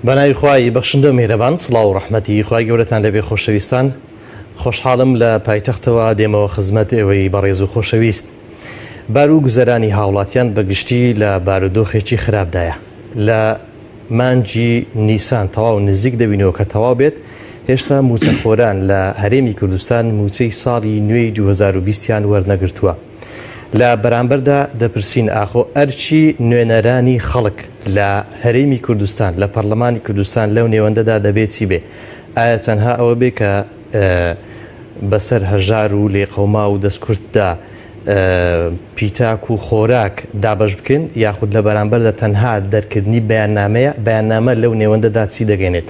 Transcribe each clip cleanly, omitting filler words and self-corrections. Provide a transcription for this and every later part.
بەناوی خوای بەخشندە و میهرەبان سڵاو و ڕەحمەتی خوای گەورەتان لێبێ خۆشەویستان خۆشحاڵم لە پایتەختەوە دێمەوە خزمەت ئێوەی بەڕێز و خۆشەویست بار و گوزەرانی هاوڵاتیان بەگشتی لە بارودۆخێکی خراپدایە لە مانگی نیسان تەواو نزیک دەبینەوە کە تەواو بێت هێشتا موچەخۆران لە هەرێمی کوردستان موچەی ساڵی نوێی 2020 یان وەرنەگرتووە. لە بەرامبەردا دەپرسین ئاخۆ ئەرکی نوێنەرانی خەڵک لە هەرێمی کوردستان، لە پەرلەمانی کوردستان لەو نێوەندەدا دەبێ چی بێ؟ ئایا تەنها ئەوە بێ کە بەسەر هەژار و لێقەوماو و دەستکورتدا پیتاک و خۆراک دابەش بکەن یاخود لە بەرامبەردا تەنها دەرکردنی بەیاننامەیە، بەیاننامە لەو نێوەندەدا چی دەگەێنێت؟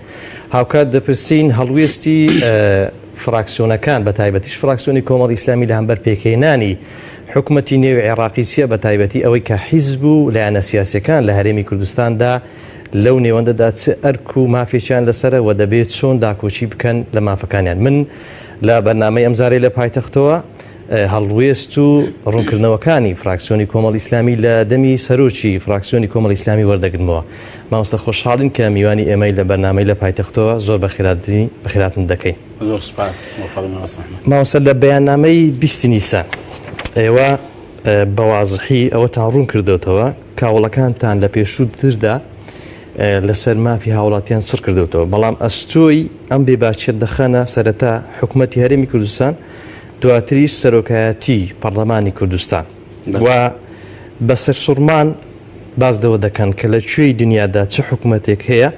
هاوکات دەپرسین هەڵوێستی فراکسیۆنەکان بە تایبەتیش فراکسیۆنی کۆمەڵی ئیسلامی لە هەمبەر پێکهێنانی حکومەتی نوێی عێڕاقی چییە بە تایبەتی ئەوەی کە حیزب و لایەنە سیاسیەکان لە هەرێمی کوردستاندا لەو نێوەندەدا چ ئەرک و مافێکیان لەسەرە و دەبێت چۆن داکۆکی بکەن لە مافەکانیان من لە بەرنامەی ئەمجارەی لە پایتەختەوە هەڵوێست و ڕوونکردنەوەکانی فراکسیۆنی کۆمەڵی ئیسلامی لە دەمی سەرۆکی فراکسیۆنی کۆمەڵی ئیسلامی وەردەگرمەوە. مامۆستا خۆشحاڵین کە میوانی ئێمەی لە بەرنامەی لە پایتەختەوە زۆر بەخێراتنی بەخێراتنت دەکەین. زۆر سوپاس مۆفەق مامۆستا محمد. مامۆستا لە بەیاننامەی 20 نیسان ئێوە بە وازحی ئەوەتان ڕوون کردۆتەوە کاوڵەکانتان لە پێشووتردا لەسەر مافی هاوڵاتیان چڕ کردۆتەوە بەڵام ئەستۆی ئەم بێباکیە دەخەنە سەرەتا حکومەتی هەرێمی کوردستان دواتریش سەرۆکایەتی پەڕلەمانی کوردستان و بە سەرسوڕمان باس لەوە دەکەن کە لە کوێی دنیادا چ حکومەتێک هەیە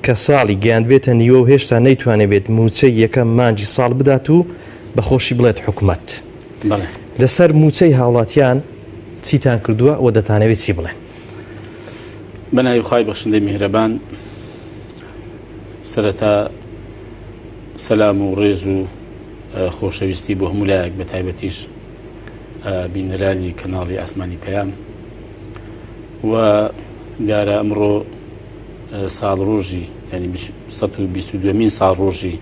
کە ساڵی گەیاندبێتە نیوە و هێشتا نەیتوانێبێت مووچەی یەکەم مانگی ساڵ بدات و بە خۆشی بڵێت حکومەت. لەسەر مووچەی هاوڵاتیان چیتان کردووە و دەتانەوێت چی بڵێن؟ بە ناوی خوای بەخشندەی میهرەبان سەرەتا سەلام و ڕێز و خۆشەویستی بۆ هەموو لایەک بە تایبەتیش بینەرانی کەناڵی ئاسمانی پەیام و دیارە ئەمڕۆ ساڵڕۆژی ینی 122مین ساڵڕۆژی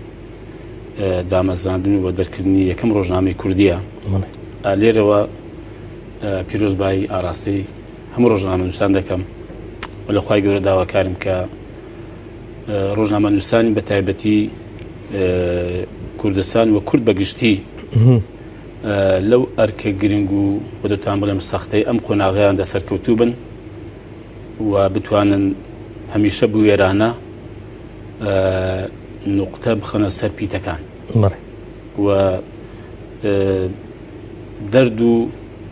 دامەزراندن و دەرکردنی یەکەم ڕۆژنامەی کوردیە لێرەوە پیرۆزبایی ئاراستەی هەموو ڕۆژنامەنووسان دەکەم و لە خوای گەورە داواکارم کە ڕۆژنامەنووسانی بە تایبەتی کوردستان و کورد بەگشتی لەو ئەرکە گرنگ و بە دەتوان بڵێم سەختەی ئەم قۆناغیاندا سەرکەوتوو بن و بتوانن هەمیشە بوێرانە نقطە بخەنە سەر پیتەکان و دەرد و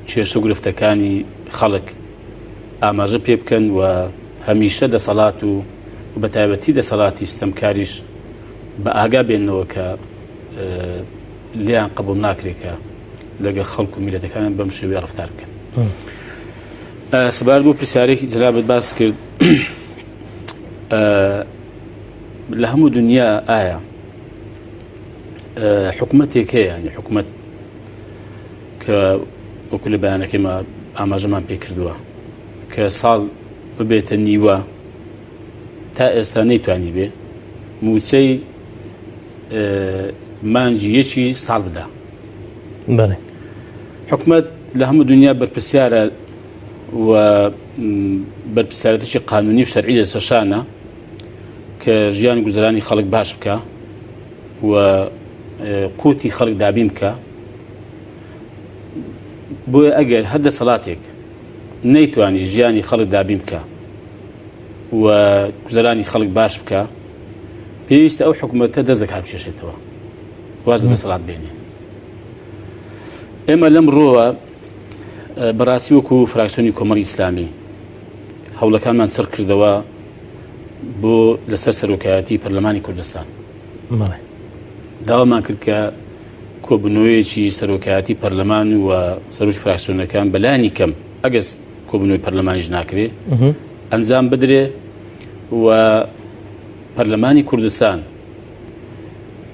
کێشە و گرفتەکانی خەڵک ئاماژە پێ بکەن و هەمیشە دەسەڵات و بە تایبەتی دەسەڵاتی ستەمکاریش بە ئاگا بێنەوە کە لێیان قبول ناکرێت کە لەگەڵ خەڵک و میلەتەکانیان بەم شێوەیە ڕفتار بکەن. سەبارەت بۆ پرسیارێکی جەنابت باس کرد لە هەموو دنیا ئایا حکومەتێک هەیە ینی حکومەت کە وەکو لە بەیانەکەیما ئاماژەمان پێ کردووە کە ساڵ ببێتە نیوە تا ئێستا نەیتوانی بێ موچەی مانجی یەکی ساڵ بدا بەڵێ حکومت لە هەموو دنیا بەرپسیارە و بەرپسیارەتێکی قانونی و شەرعی لەسەر شانە کە ژیان گوزەرانی خەڵک باش بکە و قوتی خەڵک دابین بکە بۆیە ئەگەر هەر دەسەڵاتێک نەیتوانی ژیانی خەڵک دابین بکە و گوزەرانی خەڵک باش بکە پێویستە ئەو حکوومەتە دەست دەکات بکێشێتەوە واز دەسەڵات بێنێ ئێمە لەم ڕۆوە بەڕاستی وەکو فراکسیۆنی کۆمەڵی ئیسلامی هەوڵەکانمان چڕ کردەوە بۆ لەسەر سەرۆکایەتی پەرلەمانی کوردستان داوامان کرد کە کۆبوونەوەیەکی سەرۆکایەتی پەرلەمان و سەرۆکی فراکسیۆنەکان بەلانی کەم ئەگەر کۆبوونەوەی پەرلەمانیش ناکرێ ئەنجام بدرێ و پەرلەمانی کوردستان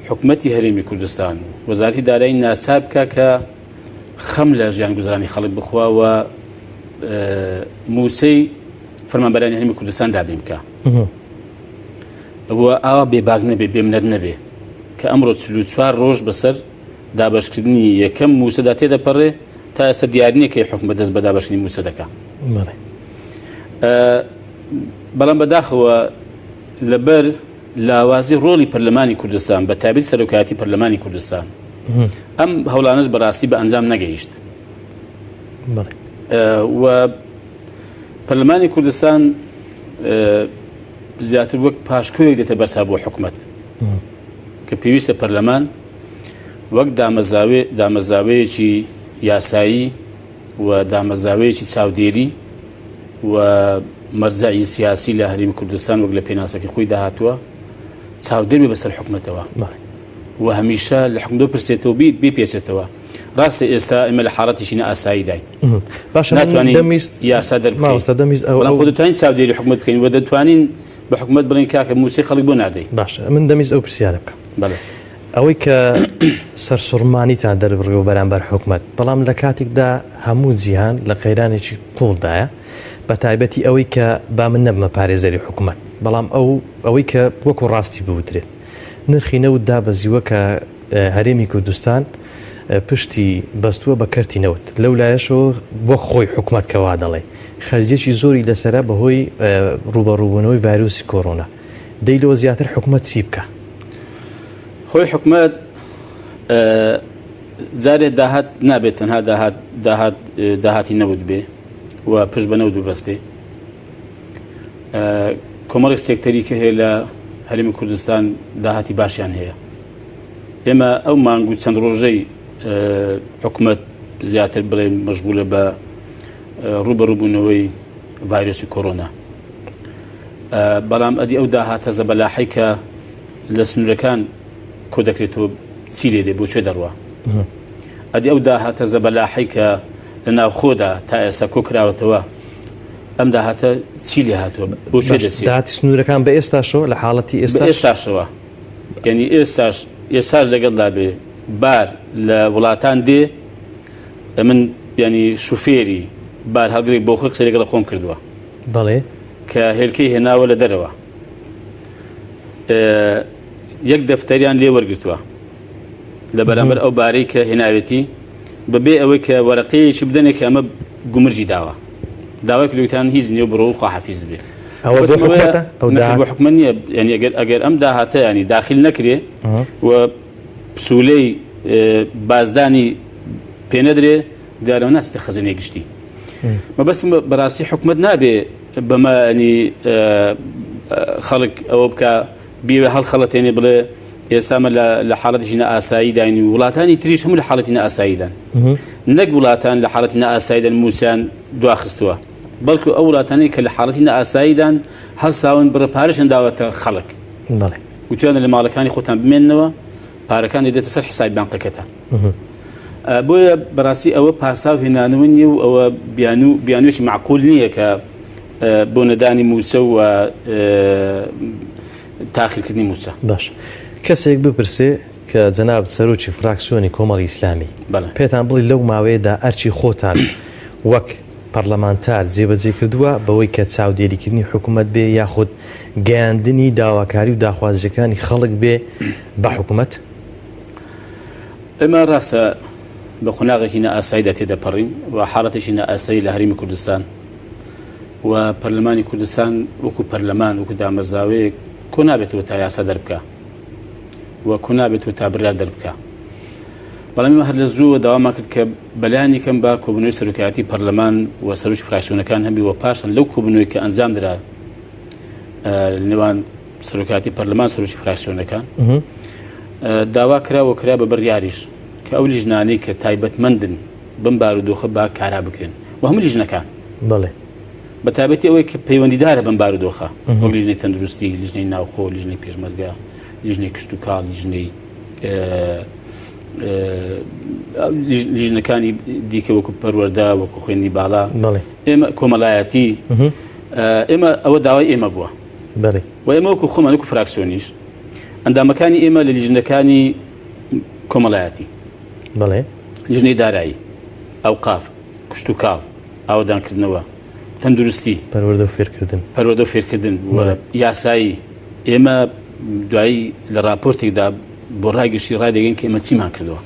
حکومەتی هەرێمی کوردستان وەزارەتی دارایی ناچار بکە کە خەم لە ژیان گوزرانی خەڵک بخوا و مووچەی فەرمانبەرانی هەرێمی کوردستان دابین بکە و ئاوا بێباک نەبێ بێمنەت نەبێ کە ئەمڕۆ 44 ڕۆژ بەسەر دابەشکردنی یەکەم مووچەدا تێدەپەڕێ تا ئێستا دیار نییە کەی حکومەت دەست بە دابەشکردنی مووچە دەکا. بەڵام بەداخەوە. لەبەر لاوازی ڕۆڵی پەرلەمانی کوردستان بە تایبەتی سەرۆکایەتی پەرلەمانی کوردستان ئەم هەوڵانەش بەڕاستی بە ئەنجام نەگەیشت و پەرلەمانی کوردستان زیاتر وەک پاشکۆیەک دێتە بەرچاو بۆ حکومت کە پێویستە پەرلەمان وەک دامەزاوێ دامەزاوەیەکی یاسایی و دامەزاوەیەکی چاودێری و مەرجەعی سیاسی لە هەرێمی کوردستان وەک لە پێناسەکەی خۆی داهاتووە چاودێر بێ بەسەر حکومەتەوە و هەمیشە لە حکومەت بپرسێتەوە بپێچێتەوە. ڕاستە ئێستا ئێمە لە حاڵەتێکی نائاساییداین باشە ناتوانین دەمویست یاسا دەربکەین مامۆستا دەمویست ئەو بەڵام خۆ دەتوانین چاودێری حکومەت بکەین و دەتوانین بە حکومەت بڵێین کاکە مووچەی خەڵک بۆ نادەی. باشە من دەمویست ئەو پرسیارە بکەم. بەڵێ. ئەوەی کە سەرسوڕمانیتان دەربڕیوە بەرامبەر حکومەت، بەڵام لە کاتێکدا هەموو جیهان لە قەیرانێکی قوڵدایە، بە تایبەتی ئەوەی کە با من نەبمە پارێزەری حکومەت، بەڵام ئەو ئەوەی کە وەکو ڕاستی بوترێت نرخی نەوت دابەزیوە کە هەرێمی کوردستان پشتی بەستووە بە کەرتی نەوت، لەو لایەشەوە وەک خۆی حکومەت کە وا دەڵێ خەرجیەکی زۆری لەسەرە بەهۆی ڕووبەڕووبوونەوەی ڤایرۆسی کۆرۆنا. دەی لەوە زیاتر حکومەت چی بکا؟ خۆی حکومەت جارێ داهات نابێت تەنها داهات داهات داهاتی نەوت بێ و پشت بە نەوت ببەستێ کۆمەڵێک سێکتەری کە هەیە لە هەرێمی کوردستان داهاتی باشیان هەیە ئێمە ئەو مانگ و چەند ڕۆژەی حکومەت زیاتر بڵێ مەشغولە بە ڕوبەڕوبوونەوەی ڤایرۆسی کۆرۆنا بەڵام ئەدی ئەو داهاتە زەبەلاحەی کە لە سنوورەکان کۆ دەکرێتەوە چی لێ دێ بۆ کوێ دەڕوا؟ ئەدی ئەو داهاتە زەبەلاحەی کە لە ناوخۆدا تا ئێستا کۆ کراوەتەوە ئەم داهاتە چی لێ هاتووە بۆ کوێ دەچێت؟ داهاتی سنوورەکان بە ئێستاشەوە لە حاڵەتی ئێستا ئێستاشەوە یعنی ئێستاش ئێستاش لەگەڵدا بێ بار لە وڵاتان دێ من ینی شوفێری بار هەڵگرێک بۆ خۆی قسەی لەگەڵ خۆم کردووە بەڵێ. کە هێلکەی هێناوە لە دەرەوە یەک دەفتەریان لێ وەرگتووە لە بەرامبەر ئەو بارەی کە هێناوێتی بەبێ ئەوەی کە وەرەقەیەکی بدەنێ کە ئەمە گومرجی داوە داوای کردوتان هیچ نییە بڕۆ و خواحافیز بێ ئەوە بۆ حکومەتە؟ ئەو داهات بۆ حکومەت نییە یعنی ئەگەر ئەگەر ئەم داهاتە ینی داخل نەکرێ و پسوولەی بازدانی پێنەدرێ دیارەوە ناچێتە خەزێنەی گشتی مەبەستم بەڕاستی حکومت نابێ بەمە ینی خەڵک ئەوە بکە بیوێ هەڵخەڵەتێنێ بڵێ ئێستامە لە حاڵەتێکی نائاسایی داین و وڵاتانی تریش هەموو لە حاڵەتی نائاساییدان نەک وڵاتان لە حاڵەتی نائاساییدان مووچەیان دواخستووە بەڵکو ئەو وڵاتانەی کە لە حاڵەتی نائاساییدان هەڵساون بڕە پارەشیان داوەتە خەڵک وتویانە لە ماڵەکانی خۆتان بمێننەوە پارەکان دێتە سەر حسابی بانقەکەتان بۆیە بەڕاستی ئەوە پاساو هێنانەوە نییە و ئەوە بیانوو بیانوێکی معقول نییە کە بۆ نەدانی مووچە و تاخیرکردنی مووچە. باش کەسێک بپرسێ کە جەنابت سەرۆکی فراکسیۆنی کۆمەڵی ئیسلامی پێتان بڵی لەو ماوەیەدا ئەرکی خۆتان وەک پەرلەمانتار جێبەجێ کردووە بەوەی کە چاودێریکردنی حکوومەت بێ یاخود گەیاندنی داواکاری و داخوازیەکانی خەڵک بێ بە حکوومەت؟ ئێمە ڕاستە بە قۆناغێکی نائاساییدا تێدەپەڕین و حاڵەتێکی نائاسایی لە هەرێمی کوردستان و پەرلەمانی کوردستان وەکو پەرلەمان وەکو دامەزراوەیەک کۆ نابێتەوە تا یاسا دەربکا و کۆ نابێتەوە تا بڕیار دەربکا. بەڵام ئێمە هەر لە زووەوە داوامان کرد کە بەلایەنی کەم بە کۆبوونەوەی سەرۆکایەتی پەرلەمان و سەرۆکی فراکسیۆنەکان هەبی و پاشان لەو کۆبوونەوەی کە ئەنجام درا لە نێوان سەرۆکاتی پەرلەمان سەرۆکی فراکسیۆنەکان داوا کرا و کرا بە بڕیاریش کە ئەو لیژنانەی کە تایبەتمەندن بەم بارودۆخە با کارا بکرێن و هەموو لیژنەکان بەڵێ بە تایبەتی ئەوەی کە پەیوەندیدارە بەم بارودۆخە وەک لیژنەی تەندروستی لیژنەی ناوخۆ لیژنەی پێشمەرگە لیژنەی کشتوکاڵ لیژنەی لیژنەکانی دیکە وەکو پەروەردە وەکو خوێندنی باڵا ئێمە کۆمەڵایەتی ئێمە ئەوە داوای ئێمە بووە بەڵێ. و ئێمە وەکو خۆمان وەکو فراکسیۆنیش ئەندامەکانی ئێمە لە لیژنەکانی کۆمەڵایەتی بەڵێ. لیژنەی دارایی، ئەوقاف، کشتوکاڵ، ئاوەدانکردنەوە، تەندروستی، پەروەردە و فێرکردن. پەروەردە و فێرکردن و یاسایی ئێمە دوایی لە ڕاپۆرتێکدا بۆ ڕای گشتی ڕایدەگەین کە ئێمە چیمان کردووە.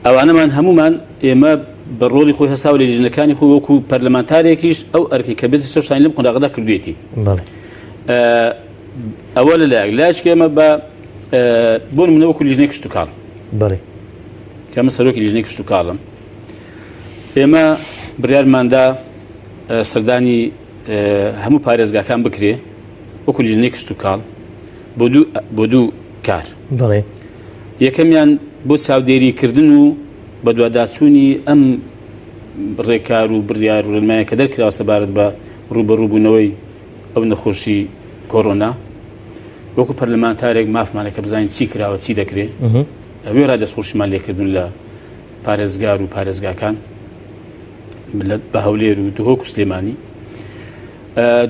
ئەوانەمان هەموومان ئێمە بە ڕۆڵی خۆی هەستاوە لە لیژنەکانی خۆی وەکو پەرلەمانتارێکیش ئەو ئەرکی کە بێتە سەر شانی لەم قۆناغەدا کردوێتی. ئەوە لە لایەک لایەکی ئێمە بە بۆ نمونە وەکو لیژنەی کشتتوکاڵ بەڵێ کە من سەرۆکی لیژنەی کشتتوکاڵم ئێمە بڕیارماندا سەردانی هەموو پارێزگاکان بکرێ وەکو لیژنەی کشتتوکاڵ بۆ دوو بۆ دوو کار بەڵێ یەکەمیان بۆ چاودێریکردن و بەدواداچوونی ئەم ڕێکار و بڕیار و ڕێنمایە کە دەرکراوە سەبارەت بە ڕووبەڕووبوونەوەی ئەو نەخۆشی کۆرۆنا وەکو پەرلەمانتارێک مافمانە کە بزانین چی کراوە چی دەکرێ ئەوێ ڕای دەستخۆشیمان لێکردون لە پارێزگار و پارێزگاکان بە هەولێر و دهۆک و سلێمانی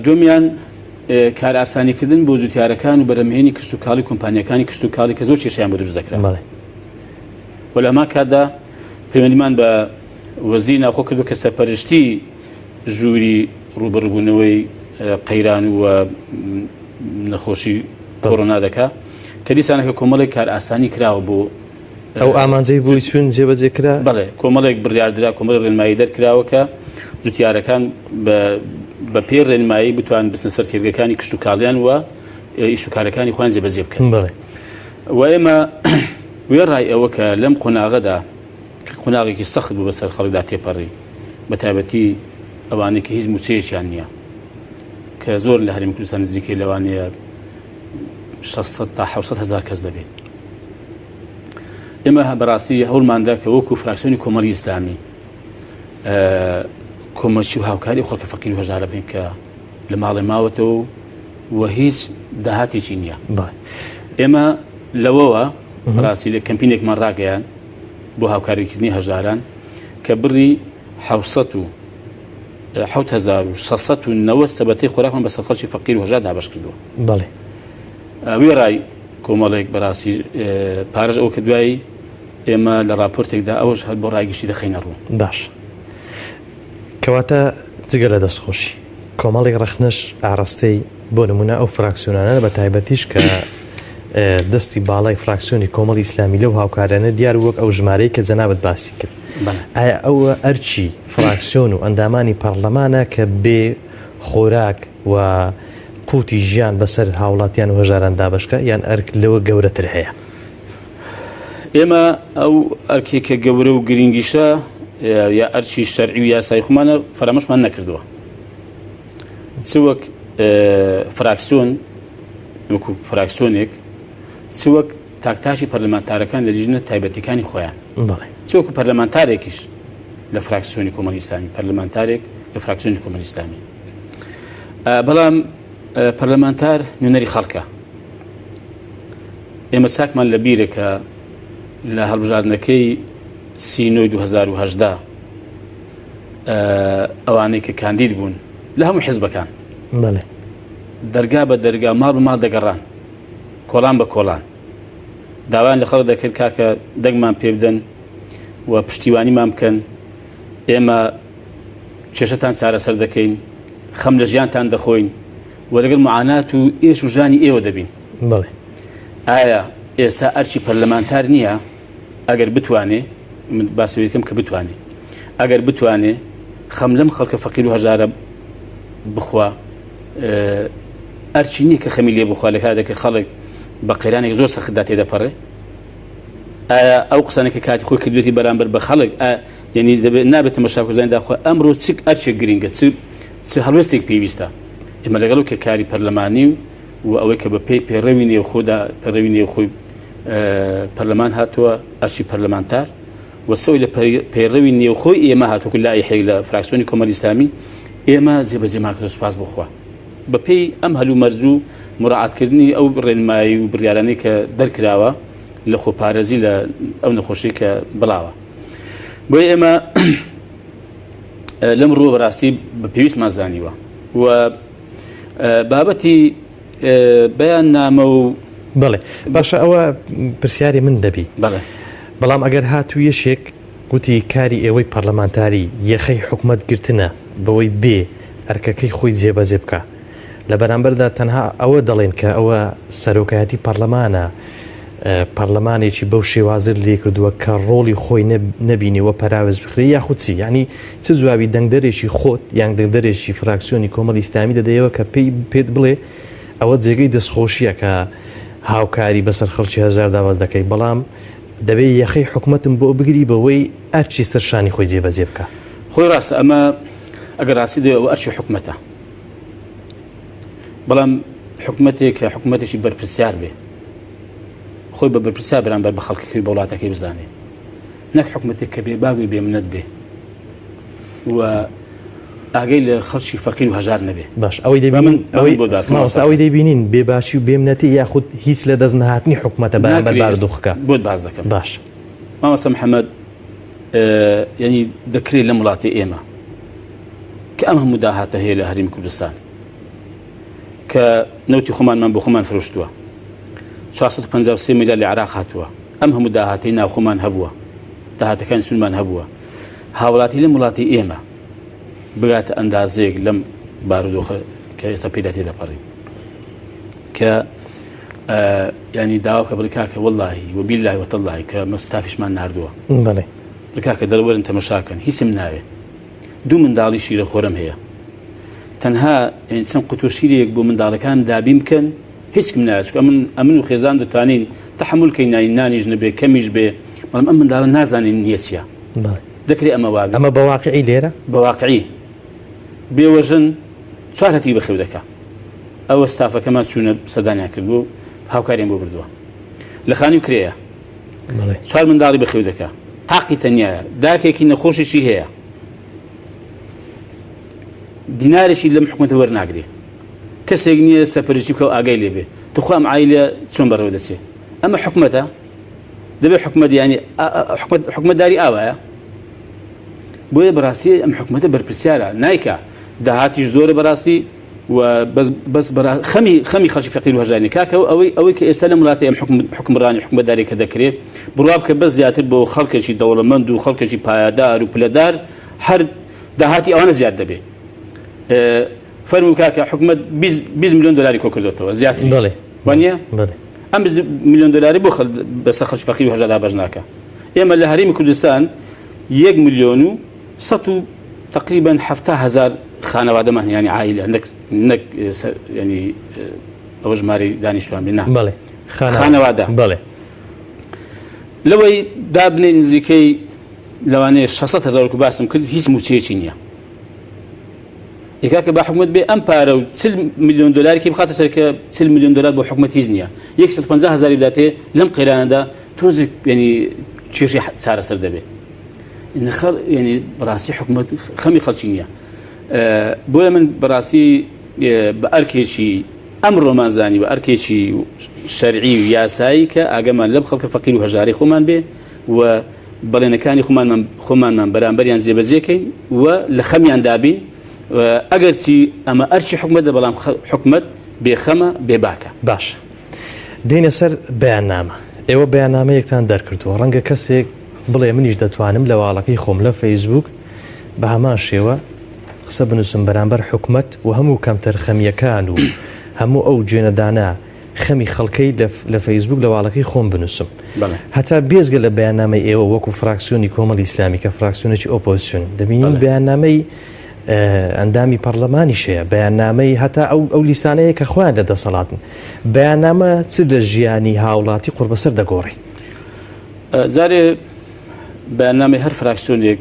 دومیان کارئاسانیکردن بۆ جوتیارەکان و بەرەمهێنی کشتتوکاڵی کۆمپانیەکانی کشتتوکاڵی کە زۆر کێشیان بە دروست دەکرا و لە هەمان کاتدا پەیوەندیمان بە وەزیری ناوخۆ کردو کە سەرپەرشتی ژووری ڕووبەڕووبوونەوەی قەیران و نەخۆشی کۆرۆنا دەکا کە دیسانەکە کۆمەڵێک کارئاسانی کراوە بۆ ئەو ئامانجەی بووی چون جێبەجێ کرا؟ بەڵێ کۆمەڵێک بڕیاردرا کۆمەڵی ڕێنمایی دەرکراوە کە جوتیارەکان بە پێی ڕێنمایی بتوان بچنە سەر کێرگەکانی کشتوکاڵیان و ئیش و کارەکانی خۆیان جێبەجێ بکەن. بەڵێ. و ئێمە وێڕای ئەوە کە لەم قۆناغەدا کە قۆناغێکی سەخت بوو بەسەر خەڵکدا تێپەڕی بە تایبەتی ئەوانەی کە هیچ مووچەیەکیان نییە کە زۆر لە هەرێمی کوردستان نزیکەی لەوانەیە 600 تا 700 هزار کەس دەبێت ئێمە بەڕاستی هەوڵماندا کە وەکو فراکسیۆنی کۆمەڵی ئیسلامی کۆمەکی و هاوکاری خەڵکە فەقیر و هەژارە بین کە لە ماڵێ ماوەتەوە و هیچ داهاتێکی نییە ئێمە لەوەوە ڕاستی لە کەمپینێکمان ڕاگەیان بۆ هاوکاریکردنی هەژاران کە بڕی 1690 سەبەتەی خۆراکمان بەسەر خەڵکی فەقیر و هەژار دابەش کردووە. بەڵێ. وێڕای کۆمەڵێک بەڕاستی پارەش ئەو کە دوایی ئێمە لە راپۆرتێکدا ئەوەش هەر بۆ ڕای گشتی دەخەینە ڕوو. باش. کەواتە جگە لە دەستخۆشی، کۆمەڵێک ڕەخنەش ئاڕاستەی بۆ نموونە ئەو فراکسیۆنانە بە تایبەتیش کە دەستی باڵای فراکسیۆنی کۆمەڵی ئیسلامی لەو هاوکاریانە دیار وەک ئەو ژمارەی کە جەنابت باسی کرد. ئایا ئەوە ئەرکی فراکسیۆن و ئەندامانی پەڕلەمانە کە بێ خۆراک و قوتی ژیان بەسەر هاوڵاتیان و هەژاران دابەشکا یان ئەرک لەوە گەورەتر هەیە؟ ئێمە ئەو ئەرکێک کە گەورە و گرنگیشە یا ئەرکی شەرعی و یاسای خۆمانە فەرامۆشمان نەکردووە چ وەک فراکسیۆن وەکو فراکسیۆنێک چ وەک تاکتاشی پەرلەمانتارەکان لە لیژنە تایبەتەکانی خۆیان چ وەکو پەرلەمانتارێکیش لە فراکسیۆنی کۆمەڵی ئیسلامی پەرلەمانتارێک لە فراکسیۆنی کۆمەڵی ئیسلامی بەڵام پەرلەمانتار نوێنەری خەڵکە ئێمە چاکمان لە بیرە کە لە هەڵبژاردنەکەی سینۆی 2010 ئەوانەی کە کاندید بوون لە هەموو حزبەکان دەرگا بە دەرگا ماڵ بە ماڵ دەگەڕان کۆڵان بە کۆڵان داوایان لە خەڵک دەکرد کاکە دەنگمان پێ بدەن و پشتیوانیمان بکەن ئێمە کێشەتان چارەسەر دەکەین خەم لە ژیانتان دەخۆین و لەگەڵ معانات و ئێش و ژانی ئێوە دەبین. بەڵێ. ئایا ئێستا ئەرکی پەرلەمانتار نییە ئەگەر بتوانێ من باسی دەکەم کە بتوانێ ئەگەر بتوانێ خەم لەم خەڵکە فەقیر و هەژارە بخوا ئەرچی نییە کە خەمی لێ بخوا لە کاتێک کە خەڵک بە قەیرانێک زۆر سەختدا تێدەپەڕێ ئایا ئەو قسانە کە کاتی خۆی کردوێتی بەرامبەر بە خەڵک یعنی دەبێت نابێت تەمەشا بکەین داخوا ئەمڕۆ چ ئەرچێک گرنگە چ چ هەڵوێستێک پێویستە ئێمە لەگەڵ کە کاری پەرلەمانی و و ئەوەی کە بە پێی پەیڕەوی نێوخۆدا پەیڕەوی نێوخۆی پەرلەمان هاتووە ئەرچی پەرلەمانتار و سەوی لە پەیڕەوی نێوخۆی ئێمە هاتووە لایحێک لە فراکسیۆنی کۆمەڵی ئیسلامی ئێمە جێبەجێمان کردو سوپاس بۆ خوا بەپێی ئەم هەلومەرج و مراعاتکردنی ئەو ڕێنمایی و بڕیارانەی کە دەرکراوە لە خۆپارێزی لە ئەو نەخۆشی کە بڵاوە بۆیە ئێمە لەم ڕووە بەڕاستی بە پێویستمان زانیوە و بابەتی بەیان نامە و بەڵێ باشە ئەوە پرسیاری من دەبی بەڵێ بەڵام ئەگەر هاتوو یەشێک گوتی کاری ئێوەی پەرلەمانتاری یەخەی حکومەت گرتنە بەوەی بێ ئەرکەکەی خۆی جێبەجێ بکا لە بەرامبەردا تەنها ئەوە دەڵێن کە ئەوە سەرۆکایەتی پەرلەمانە پەرلەمانێکی بەو شێوازە لێ کردووە کە ڕۆڵی خۆی نەبینی وە پەراوێز بخرێ یاخود چی یعنی چ جوابی دەنگدەرێکی خۆت یان دەنگدەرێکی فراکسیۆنی کۆمەڵی ئیسلامی دەدەیەوە کە پێی پێت بڵێ. ئەوە جێگەی دەستخۆشیە کە هاوکاری بەسەر خەڵکی هەژار دابەش دەکەی بەڵام دەبێ یەخەی حکومەتم بۆ بگری بەوەی ئەرکی سەر شانی خۆی جێبەجێ بکا. خۆی ڕاستە ئەمە ئەگەر ڕاستی دەوێ ئەوە ئەرکی حکومەتە بەڵام حکومەتێک کە حکومەتێکی بەرپرسیار بێ خۆی بە بەرپرسیار بەرامبەر بە خەڵکەکەی بە وڵاتەکەی بزانێ نەک حکومەتێک کە بێ باوی بێمنەت بێ و ئاگەی لە خەڵکی فەقیر و هەژار نەبێ. باش ئەوەی دەبینین ئەوەی بۆ داس مامۆستا ئەوەی دەیبینین بێباکی و بێمنەتی یاخود هیچ لە دەست نەهاتنی حکومەتە بەرامبەر بارودۆخەکە بۆت باس دەکەم باش مامۆستا محەممەد یعنی دەکرێت لەم وڵاتی ئێمە کە ئەم هەموو داهاتە هەیە لە هەرێمی کوردستان کە نەوتی خۆمانمان بۆ خۆمان فرۆشتووە 453 میلیارد لە عراق هاتووە ئەم هەموو داهاتەی ناوخۆمان هەبووە داهاتەکانی سوورمان هەبووە هاوڵاتی لەم وڵاتی ئێمە بگاتە ئەندازەیەک لەم بارودۆخە کە ئێستا پێدا تێدەپەڕین کە ینی داوا کە بڵی کاکە وەڵی و بیلای وتەڵی کە مەستافیشمان نردووە بەڵێ کاکە دەروەرن تەمەشاکەن هیچم ناوێ دوو منداڵی شیرە خۆرم هەیە تەنها چەند قوتو شیرێک بۆ منداڵەکان دابین بکەن هیچکم ناوێت چونکە ئەمن ئەمن و خێزان دەتوانین تەحمل کەین نانی نانیش نەبێ کەمیش بێ بەڵام ئەم منداڵە نازانین نییە چییە دەکرێ ئەمە وابێ ئەمە بە واقعی لێرە بە واقعی بێوەژن چوار هەتیو بەخێو دەکا ئەوە ستافەکەمان چوونە سەردانیان کردووە و هاوکاریان بۆ بردووە لە خانی و کرێیە چوار منداڵی بەخێو دەکا تاقی تەنیایە داکێکی نەخۆشیشی هەیە دینارێکی لەم حکومەتە وەرناگرێ کەسێک نییە سەرپەرشتی بکە و ئاگای لێ بێ توخوا ئەم عایلە چۆن بەڕێوە دەچێ ئەمە حکومەتە دەبێ حکومەت ینی حکومەتداری ئاوایە بۆیە بەڕاستی ئەم حکومەتە بەرپرسیارە نایکا داهاتیش زۆرە بەڕاستی و بەس بەس خەمی خەمی خەڵکی فەقیر و هەژاری کاکە ئەوەی ئەوەی کە ئێستا لەم وڵاتی ئەم حکوم حکومڕانی حکومەتداری کە دەکرێ بڕوا بکە بەس زیاتر بۆ خەڵکێکی دەوڵەمەند و خەڵکێکی پایەدار و پلەدار هەر داهاتی ئەوانە زیاد دەبێ فەرموو کاکە حکومەت 20 میلیۆن دلاری کۆ کردوێتەوە زیاتر بەڵێ وانە بەڵێ ئەم 20 میلیۆن دلاری بۆ خەڵ بەسەر خەڵکی فەقیر و هەژار دابەش ناکە ئێمە لە هەرێمی کوردستان یەک میلیۆن و سەد و تقریبا 70 هزار خانەوادەمان هەیە، ینی عائلە نەک نەک ینی ئەوە ژمارەی دانیشتوان بێ نا بەڵێ خانەوادە بەڵێ لەوەی دابنێ نزیکەی لەوانەیە 600 هزار وەکو باسم کرد هیچ مووچەیەکی نییە کاکە با حکومت بێ ئەم پارە و 40 میلیۆن دلارێکی بخاتە سەر کە 40 میلیۆن دلار بۆ حکومت هیچ نییە 150 هزاری بداتێ لەم قەیرانەدا تۆزێک ینی کێشەی چارەسەر دەبێ خەڵ ینی بەڕاستی حکومت خەمی خەڵکی نییە بۆیە من بەڕاستی بە ئەرکێکی ئەمڕۆمان زانی بە ئەرکێکی شەرعی و یاسایی کە ئاگەمان لەم خەڵکە فەقیر و هەژارەی خۆمان بێ و بەڵێنەکانی خۆمانمان خۆمانمان بەرامبەریان جێبەجێکەین و لە خەمیان دابین ئەگەرچی ئەمە ئەرکی حکومەتە بەڵام حکومەت بێخەمە بێباکە. باش دێینە سەر بەیاننامە ئێوە بەیاننامەیەکتان دەرکردووە ڕەنگە کەسێک بڵێ منیش دەتوانم لە واڵەکەی خۆم لە فەیسبوک بە هەمان شێوە قسە بنووسم بەرامبەر حکومەت و هەموو کەمتەرخەمییەکان و هەموو ئەو جوێنەدانە خەمی خەڵکەی لە فەیسبوک لە واڵەکەی خۆم بنووسم هەتا بێزگە لە بەیاننامەی ئێوە وەکو فراکسیۆنی کۆمەڵی ئیسلامی کە فراکسیۆنێکی ئۆپۆزیسیۆن دەبینین بەیاننامەی ئەندامی پەرلەمانیش هەیە بەیاننامەی هەتا ئەو ئەو لیستانەیە کە خۆیان لە دەسەڵاتن بەیاننامە چ لە ژیانی هاوڵاتی قوربەسەر دەگۆڕی جارێ بەیاننامەی هەر فراکسیۆنێک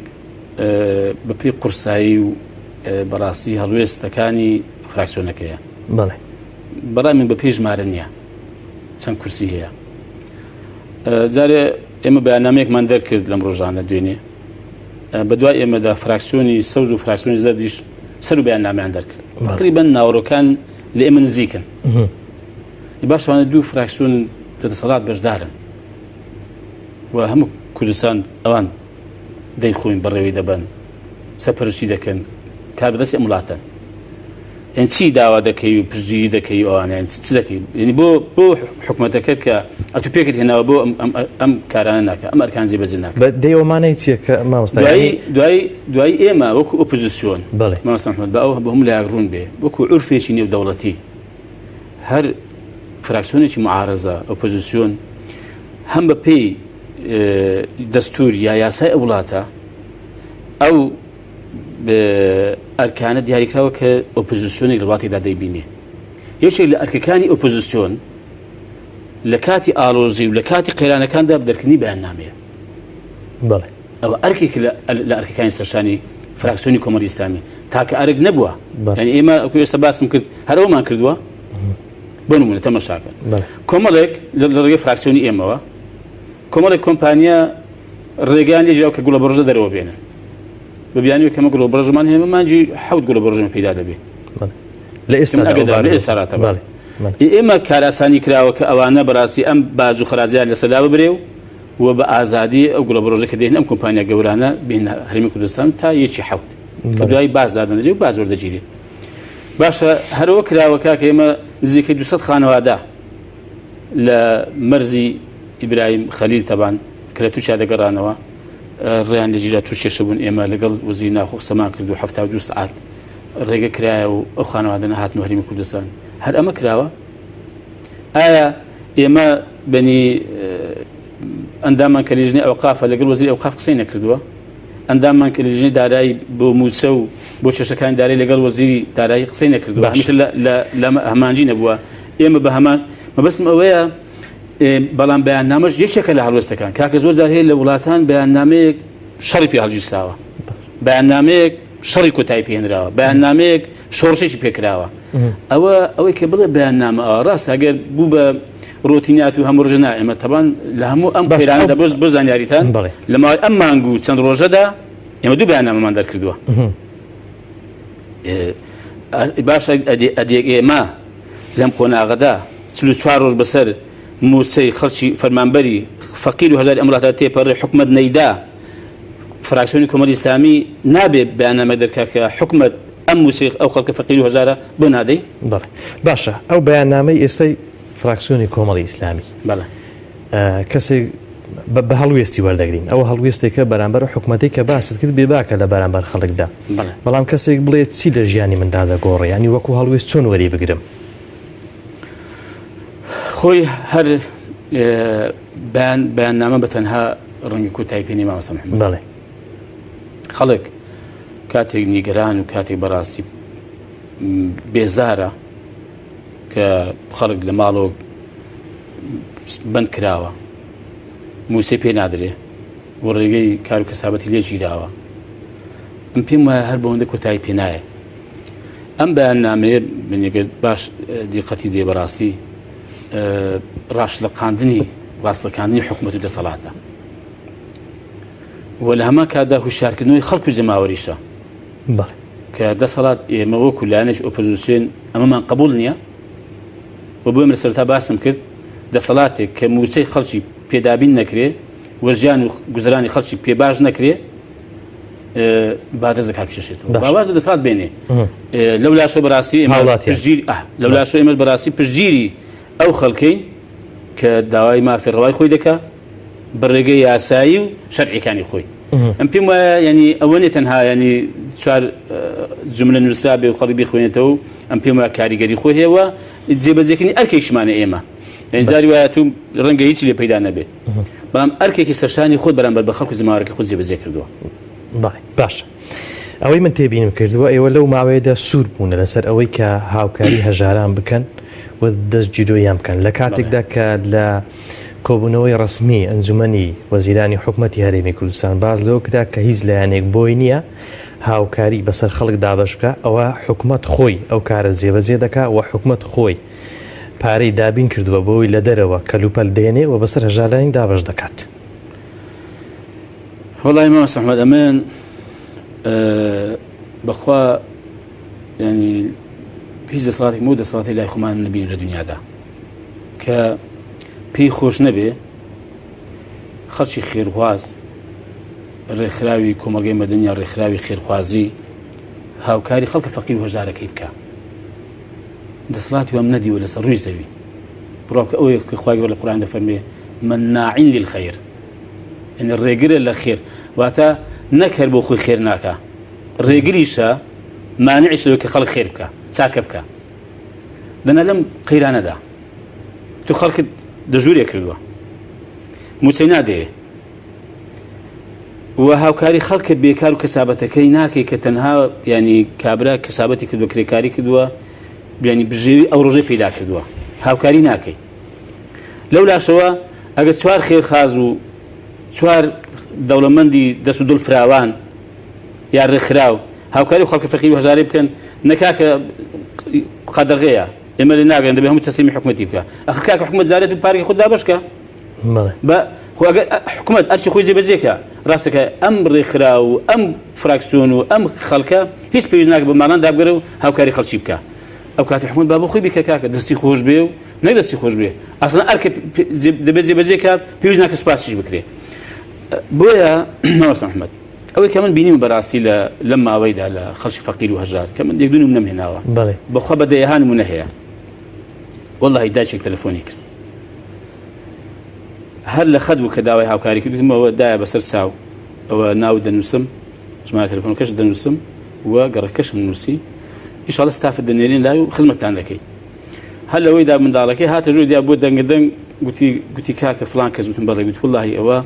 بەپێی قورسایی و بەڕاستی هەڵوێستەکانی فراکسیۆنەکەیە بەڵێ بەڕای من بەپێی ژمارە نییە چەند کورسی هەیە جارێ ئێمە بەیاننامەیەکمان دەرکرد لەم ڕۆژانە دوێنێ بەدوای ئێمەدا فراکسیۆنی سەوز و فراکسیۆنی زەردیش سەر و بەیاننامەیان دەرکرد تقریبا ناوەڕۆکان لە ئێمە نزیکن باشوانە دوو فراکسیۆن لە دەسەڵات بەشدارن و هەموو کوردستان ئەوان دەیخۆین بەڕێوەی دەبەن سەرپەرشتی دەکەن کاربەدەستی ئەم وڵاتەن یعنی چی داوا دەکەی و پشتگیری دەکەی ئەوانە یعنی چ دەکەی یعنی بۆ بۆ حکومەتەکەت کە ئەتو پێکت هێناوە بۆ ئەم ئەم کارانە ناکە ئەم ئەرکان جێبەجێ ناکە بە دەی ئەوە مانای چییە کە مامۆستا دوایی دوایی دوایی ئێمە وەکو ئۆپۆزیسیۆن بەڵێ مامۆستا محمد بە ئەوە بۆ هەموو لایەک ڕوون بێ وەکو عورفێکی نێودەوڵەتی هەر فراکسیۆنێکی معارەزە ئۆپۆزیسیۆن هەم بە پێی دەستور یا یاسای ئەو وڵاتە ئەو ئەرکانە دیاریکراوە کە ئۆپۆزیسیۆنێک لە وڵاتێکدا دەیبینێ. یەکێک لە ئەرکەکانی ئۆپۆزیسیۆن لە کاتی ئالۆزی و لە کاتی قەیرانەکاندا دەرکردنی بەیاننامەیە. بەڵێ. ئەوە ئەرکێک لە ئەرکەکانی سەرشانی فراکسیۆنی کۆمەڵی ئیسلامی تاکە ئەرک نەبووە. یعنی ئێمە وەکو ئێستا باسم کرد هەر ئەومان کردووە. بۆ نمونە تەمەشاکە کۆمەڵێک لە ڕێگەی فراکسیۆنی ئێمەوە کۆمەڵێک کۆمپانیا ڕێگەیان لێ کە گوڵە بڕژە دەرەوە بێنن بە بیانوی کەمە گوڵە بڕژمان هەیە مانجی حەوت گوڵە بڕژمە پەیدا دەبێت لە ئێستا لە ئێستا ئێمە کاراسانی کراوە کە ئەوانە بەڕاستی ئەم باج و خراجیان لەسەر لا ببرێ و و بە ئازادی ئەو گوڵە بڕۆژە کە دێن ئەم کۆمپانیا گەورانە بێن هەرێمی کوردستان تا یەکی حەوت کە دوای باز دادەنرێ و باز وەردەگیرێ باشە هەرەوە کراوە کاکە ئێمە نزیکەی 200 خانەوادە لە مەرزی ئیبراهیم خەلیل تەبان کە لە تورکیا دەگەڕانەوە ڕێیان لەگیرا توش کێشە بوون ئێمە لەگەڵ وەزیری ناوخۆ قسەمان کرد و 72 سەعات ڕێگە کرایە و ئەو خانەوادانە هاتن و هەرێمی کوردستان هەر ئەمە کراوە ئایا ئێمە بەنی ئەندامان کە لیژنەی ئەوقافە لەگەڵ وەزیری ئەوقاف قسەی نەکردووە ئەندامان کە لیژنەی دارایی بۆ مووچە و بۆ کێشەکانی دارایی لەگەڵ وەزیری دارایی قسەی نەکردووە هەمیشە لە هەمانجی نەبووە ئێمە بە هەمان مەبەستم ئەوەیە بەڵام بەیاننامەش یەکێکە لە هەڵوێستەکان کاکە زۆر جار هەیە لە وڵاتان بەیاننامەیەک شەڕی پێ هەڵگیرساوە بەیاننامەیەک شەڕی کۆتایی پێنراوە بەیاننامەیەک شۆڕشێکی پێکراوە ئەوە ئەوەی کە بڵێ بەیاننامە ئەوە ڕاست ئەگەر بوو بە ڕۆتینات و هەموو ڕۆژە نا ئێمە تەبان لە هەموو ئەم قەیرانەدا بۆ بۆ زانیاریتان لە ماوەی ئەم مانگ و چەند ڕۆژەدا ئێمە دوو بەیاننامەمان دەرکردووە باشە ئەدێ ئێمە لەم قۆناغەدا 44 ڕۆژ بەسەر مووچەی خەڵکی فەرمانبەری فەقیر و هەژاری ئەم وڵاتە تێپەڕێ حکومەت نەیدا فراکسیۆنی کۆمەڵی ئیسلامی نابێ بەیاننامە دەرکا کە حکومەت ئەم مووچەی ئەو خەڵکە فەقیر و هەژارە بۆ نادەی؟ بەڵێ باشە ئەو بەیاننامەی ئێستای فراکسیۆنی کۆمەڵی ئیسلامی بەڵێ کەسێک بە هەڵوێستی وەردەگرین ئەوە هەڵوێستێکە بەرامبەر حکومەتێک کە باست کرد بێباکە لە بەرامبەر خەڵکدا بەڵام کەسێک بڵێت چی لە ژیانی مندا دەگۆڕێ ینی وەکو هەڵوێست چۆن وەری بگرم خۆی هەر بەیان بەیاننامە بە تەنها ڕەنگی کۆتایی پێ نیە مامۆستا محەممەد. بەڵێ. خەڵک کاتێک نیگەران و کاتێک بەڕاستی بێزارە کە خەڵک لە ماڵەوە بند کراوە مووچەی پێ نادرێ و ڕێگەی کار و کەسابەتی لێ گیراوە ئەم پێم وایە هەر بەوەندە کۆتایی پێ نایە ئەم بەیاننامەیە منێگەر باش دیقەتی دێ بەڕاستی ڕاشلەقاندنی ڕاستەکاندنی حکومەت و دەسەڵاتە و لە هەمان کاتدا هوشیارکردنەوەی خەڵک و جەماوەریشە کە دەسەڵات ئێمە وەکو لایەنێکی ئۆپۆزیسیۆن ئەمەمان قبول نییە و بۆ لە سەرتا باسم کرد دەسەڵاتێک کە موچەی خەڵکی پێدابین نەکرێ و ژیان و گوزرانی خەڵکی پێ باش نەکرێ با دەست لەکار بکێشێتەوە با واز لە دەسەڵات بێنێ لەو لاشۆ بەڕاستی ئێمە پشتگیر لەو لاشۆ ئێمە بەڕاستی پشتگیری ئەو خەڵکەین کە داوای مافی ڕەوای خۆی دەکا بە ڕێگەی یاسایی و شەرعیەکانی خۆی ئەم پێم وایە ینی ئەوە نیە تەنها ینی چوار جملە نووسرا بێ و خەڵک بیخوێنێتەوە و ئەم پێم وایە کاریگەری خۆی هەیە و جێبەجێکردنی ئەرکێکیشمانە ئێمە یعنی جاری وایە تو ڕەنگە هیچی لێ پەیدا نەبێت بەڵام ئەرکێکی سەرشانی خۆت بەرامبەر بە خەڵک و جەماوەرەکەی خۆت جێبەجێ کردووە. بەڵێ باشە ئەوەی من تێبینم کردووە ئێوە لەو ماوەیەدا سوور بوونە لەسەر ئەوەی کە هاوکاری هەژاران بکەن و دەست گیرۆیان بکەن لە کاتێکدا کە لە کۆبوونەوەی ڕسمی ئەنجومەنی وەزیرانی حکومەتی هەرێمی کوردستان باز لەوە کرا کە هیچ لایەنێک بۆی نییە هاوکاری بەسەر خەڵک دابەش بکە ئەوە حکومەت خۆی ئەو کارە جێبەجێ دەکا و حکومەت خۆی پارەی دابین کردووە بۆی لە دەرەوە کەلوپەل دێنێ و بەسەر هەژارانی دابەش دەکات. وەڵی مامۆستا ئەحمەد ئەمن بەخوا ینی هیچ دەسەڵاتێک مو دەسەڵاتی لای خۆمان نبین لە دنیادا کە پێی خۆش نەبێ خەڵکی خێرخواز ڕێکخراوی کۆمەڵگەی مەدەنیا ڕێکخراوی خێرخوازی هاوکاری خەڵکە فەقیر و هەژارەکەی بکە دەسەڵاتی وام نەدیوە لەسەر ڕووی زەوی بڕوا بکە ئەوەیە کە خوای گەورە لە قورئان دەفەرمێ مناع للخیر یعنی ڕێگرە لە خێر واتە نەک هەر بۆ خۆی خێر ناکا ڕێگریشە مانعیش لەوەی کە خەڵک خێر بکە چاکە بکە دەنا لەم قەیرانەدا تو خەڵکت دەژوورێ کردووە موچەی نادەیە و هاوکاری خەڵکە بێکار و کەسابەتەکەی ناکەی کە تەنها ینی کابرا کەسابەتی کردووە کرێکاری کردووە. بیانی بژێوی ئەو ڕۆژەی پەیدا کردووە هاوکاری ناکەی لەو لاشەوە ئەگەر چوار خێرخاز و چوار دەوڵەمەندی دەست و دڵ فراوان یا ڕێکخراو هاوکاری خەڵکە فەقیر و هەژاری بکەن نەکاکە قەدەغەیە ئێمە لێ ناگەن دەبێ هەموو تەسلیمی حکومەتی بکە ئەخر کاکە حکومەت زارێت و پارکی خۆت دابەشکە بە خۆ ئەگەر حکومەت ئەرکی خۆی جێبەجێکە ڕاستەکە ئەم ڕێکخرا و ئەم فراکسیۆن و ئەم خەڵکە هیچ پێویست ناکە بە ماڵان دابگەرە و هاوکاری خەڵکی بکە ئەو کاتی حکومەت با بۆ خۆی بیکە کاکە دەستی خۆش بێ و نەک دەستی خۆش بێ ئەسڵەن ئەرکە دەبێت جێبەجێ کات پێویست ناکە سوپاسیش بکرێ بۆیە مامۆستا محمد ئەوەی کە من بینیم بەڕاستی لە لەم ماوەیدا لە خەڵکی فەقیر و هەژار کە من یەک دوو نمونەم هێناوە بەخوا بە دەیەها نمونە هەیە واللهی دایکێک تەلەفۆنی کرد هەر لە خەت بوو کە داوای هاوکاری کرد وتم ئەوە دایە بەسەر چاو ئەوە ناو دەنووسم ژمارە تەلەفۆنەکەش دەنووسم و گەڕەکەشم نووسی ئیشاڵە ستافت دەنێرین لای و خزمەتتان دەکەین هەر لەوەیدا منداڵەکەی هاتە ژوور دیا بۆ دەنگە دەنگ گوتی گوتی کاکە فلان کەس وتم بەڵێ گوتی وڵی ئەوە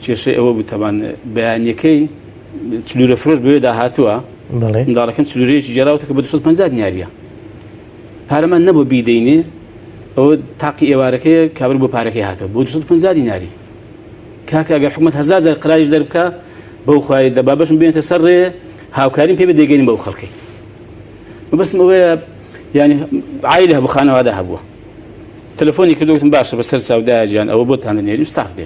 کێشەی ئەوە بوو تەبان بەیانیەکەی چلورە فرۆش بەوێدا هاتووە منداڵەکەم چلورەیەکی گێراوتە کە بە 250 دیناریە پارەمان نەبوو بیدەینێ ئەوە تاقی ئێوارەکەی کابر بۆ پارەکەی هاتەوە بۆ 250 دیناری کاکە ئەگەر حکومت هەزار جار قراریش دەربکە بەو خوای دەبابەشم بێنێتە سەر ڕێ هاوکاریم پێ بدەگەین بەو خەڵکەی مەبەستم ئەوەیە یعنی عایلە هەبوو خانەوادە هەبووە تەلەفۆنی کردو وتم باشە بەسەر چاودایە گیان ئەوە بۆتان دەنێری و ستاف دێ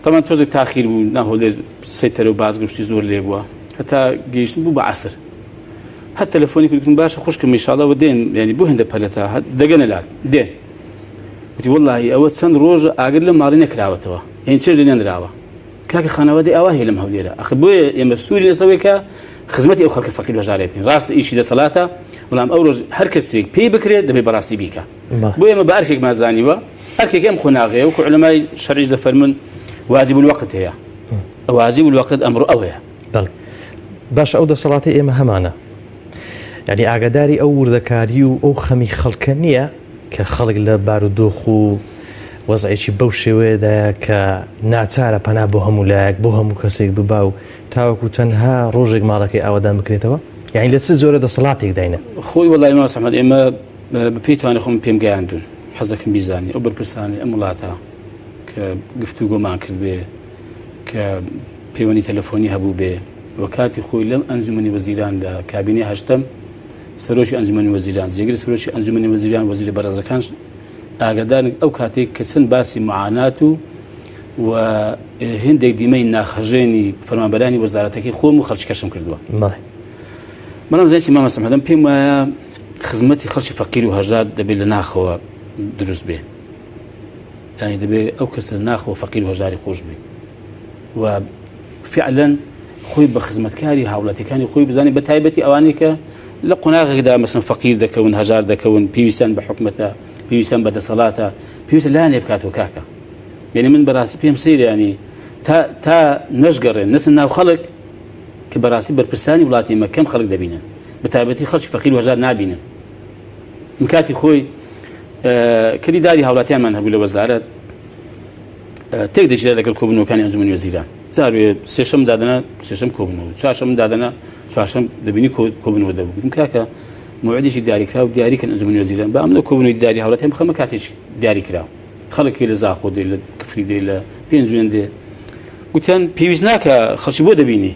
تەمان تۆزێک تاخیر بوو ناهۆلێ سەیتەرە و بازگەشتی زۆر لێ بووە هەتا گەیشتن بوو بە عەسر هەر تەلەفۆنی کردم باشە خوشکم ئینشاڵڵا وە دێن یعنی بۆ هێندە پەلەتە دەگەنە لات دێن وتی وەڵڵاهی ئەوە چەند ڕۆژە ئاگر لەم ماڵی نەکراوەتەوە یعنی چێژ لێ نەنراوە کاکە خانەوادەی ئاوا هەیە لەم هەولێرە ئەخ بۆیە ئێمە سووری لەسەوەی کە خزمەتی ئەو خەڵکە فەقیر هەژارە بکەین ڕاستە ئیشی دەسەڵاتە بەڵام ئەو ڕۆژ هەر کەسێک پێی بکرێت دەبێت بەڕاستی بیکە بۆ ئێمە بە ئەرکێکمان زانیوە ئەرکێک ئەم قۆناغەیە وەکو علەمای شەرعیش دەفەرمون واجب الوقت هەیە واجب الوقت ئەمڕۆ ئەوەیە بەڵێ باشە ئەو دەسەڵاتی ئێمە هەمانە یعنی ئاگاداری ئەو وردەکاری و ئەو خەمی خەڵکە نییە کە خەڵک لە بارودۆخ و وەزعێکی بەو شێوەیەدایە کە ناچارە پەنا بۆ هەموو لایەک بۆ هەموو کەسێک ببا و تاوەکو تەنها ڕۆژێک ماڵەکەی ئاوەدان بکرێتەوە؟ یانی لە چ جۆرە دەسەڵاتێکداینە؟ خۆی وەڵای مامۆستا ئەحمەد ئێمە بە پێی توانای خۆم پێم گەیاندوون حەز دەکەم بیزانی ئەو بەرپرسانەی ئەم وڵاتە کە گفتوگۆمان کرد بێ کە پەیوەندی تەلەفۆنی هەبوو بێ و کاتی خۆی لەم ئەنجومەنی وەزیران لە کابینەی هەشتەم سەرۆکی ئەنجومەنی وەزیران جێگری سەرۆکی ئەنجومەنی وەزیران وەزیرە بەڕێزەکان ئاگادارن ئەو کاتێک کە چەند باسی معانات و و هندێک دیمەی ناخەژێنی فەرمانبەرانی وەزارەتەکەی خۆم و خەڵکی کەشم کردووە بەڵام زانیتی مامۆستا محەمەد پێم وایە خزمەتی خەڵکی فەقیر و هەژار دەبێت لە ناخەوە دروست بێ یانی دەبێت ئەو کەسە ناخەوە فەقیر و هەژاری خۆش بێ و فعلا خۆی بە خزمەتکاری هاوڵاتیەکانی خۆی بزانێت بە تایبەتی ئەوانەی کە لە قۆناغێکدا مەسن فەقیر دەکەون هەژار دەکەون پێویستیان بە حکومەتە پێویستیان بە دەسەڵاتە پێویستە لایەنێ بکاتەوە کاکە یعنی من بەڕاستی پێم سەیرە ینی تا تا نەشگەڕێن نەچن ناو خەڵک کە بەڕاستی بەرپرسانی وڵاتی ئێمە کەم خەڵک دەبینن بە تایبەتی خەڵکی فەقیر و هەژار نابینن من کاتی خۆی کە دیداری هاوڵاتیانمان هەبوو لە وەزارەت تێک دەگیرا لەگەڵ کۆبوونەوەکانی ئەنجومەنی وەزیران جاروێ سێشەم دادەنا سێشەم کۆبوونەوە چوارشەم دادەنا چوارشەم دەبینی کۆبوونەوە دەبوو گوتم کاکە موعدێکی دیاریکراو دیاریکەن ئەنجومەنی وەزیران با ئەم لە کۆبوونەوەی دیداری هاوڵاتیان بخەمە کاتێکی دیاریکراو خەڵکی لە زاخۆ دێ لە کفری دێ لە پێنجوێن دێ گوتیان پێویست ناکە خەڵکی بۆ دەبینی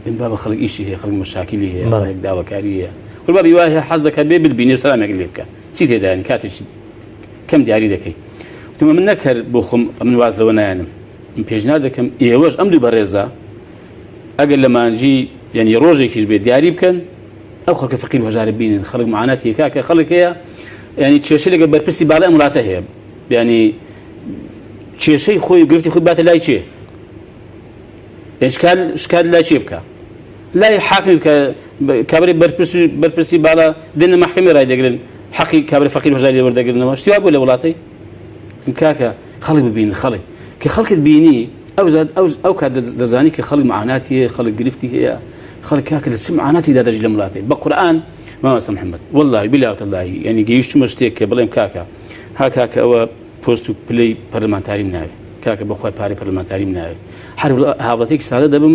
بن بابە خەڵک ئیشی هەیە خەڵک مشاکلی هەیە خەڵک داواکاری هەیە قوربا بیوای هەیە حەز دەکات بێ بتبینێ سلامێک لێ بکە چی تێدایانی کاتێکی کەم دیاری دەکەی وتم من نەک هەر بۆ خۆم من واز لەوە نایەنم من پێشنیار دەکەم ئێوەش ئەم دوو بەڕێزە ئەگەر لە مانجی یعنی ڕۆژێکیش بێت دیاری بکەن ئەو خەڵکە فەقیر و هەژارە بینن خەڵک معاناتی هەیە کاکە خەڵک هەیە یعنی کێشە لەگەڵ بەرپرسی باڵای ئەم وڵاتە هەیە یعنی کێشەی خۆی و گرفتی خۆی باتە لای کێ شکال شکال لای کێ بکە لای حاکمی بکە کابرای بەرپرس بەرپرسی باڵا دێنە مەحکەمەی ڕای دەگرن حەقی کابرای فەقیر هەژاری لێ وەردەگرنەوە شتی وا بوو لە وڵاتەی کاکە خەڵک ببین خەڵک کە خەڵکت بینی ئەو ئەو ئەو کات دەزانی کە خەڵک معاناتی هەیە خەڵک گرفتی هەیە خەڵک کاکە لە چ معاناتیدا دەژی لەم وڵاتەی بە قورئان مامۆستا محەممەد والله بالله وتالله یعنی گەیشتمە شتێک کە بڵێم کاکە ها کاکە ئەوە پۆست و پلەی پەرلەمانتاریم ناوێ کاکە بەخوای پارەی پەرلەمانتاریم ناوێ هەر هاوڵاتیەکی سادە دەبم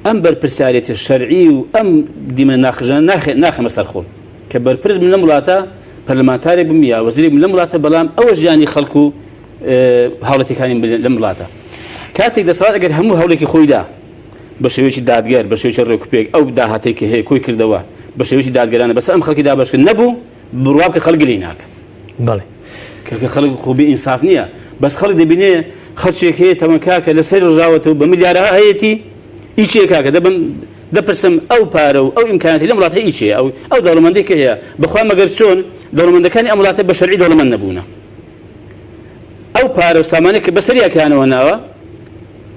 ئەم بەرپرسیارێتە شەرعی و ئەم دیمەنە ناخژانە ناخەمە سەر خۆم. کە بەرپرس بم لەم وڵاتە پەرلەمانتارێک بم یا وەزیرێک بم لەم وڵاتە بەڵام ئەوە ژیانی خەڵک و هاوڵاتیەکانی لەم وڵاتە کاتێک دەسەڵات ئەگەر هەموو هەوڵێکی خۆیدا بە شێوەیەکی دادگەر بە شێوەیەکی ڕێکوپێک ئەو داهاتەی کە هەیە کۆی کردەوە بە شێوەیەکی دادگەرانە بەسەر ئەم خەڵکی دابەشکرد نەبوو بڕوا بکە خەڵک گلەی ناکە. بەڵێ. کە خەڵک خۆ بێ ئینساف نییە بەس خەڵک دەبینێ خەرچێک هەیە تەمەن کاکە لەسەر ڕژاوەتەوە بە ملیارەها هەیەتی ئی چیە کاکە دەبم دەپرسم ئەو پارە و ئەو ئیمکاناتی لەم وڵاتە ئی چیە ئەو ئەو دەوڵەمەندی کە هەیە بەخوا مەگەر چۆن دەوڵەمەندەکانی ئەم وڵاتە بە شەرعی دەوڵەمەند نەبوونە ئەو پارە و سامانێک کە بەسەریاکانەوە ناوە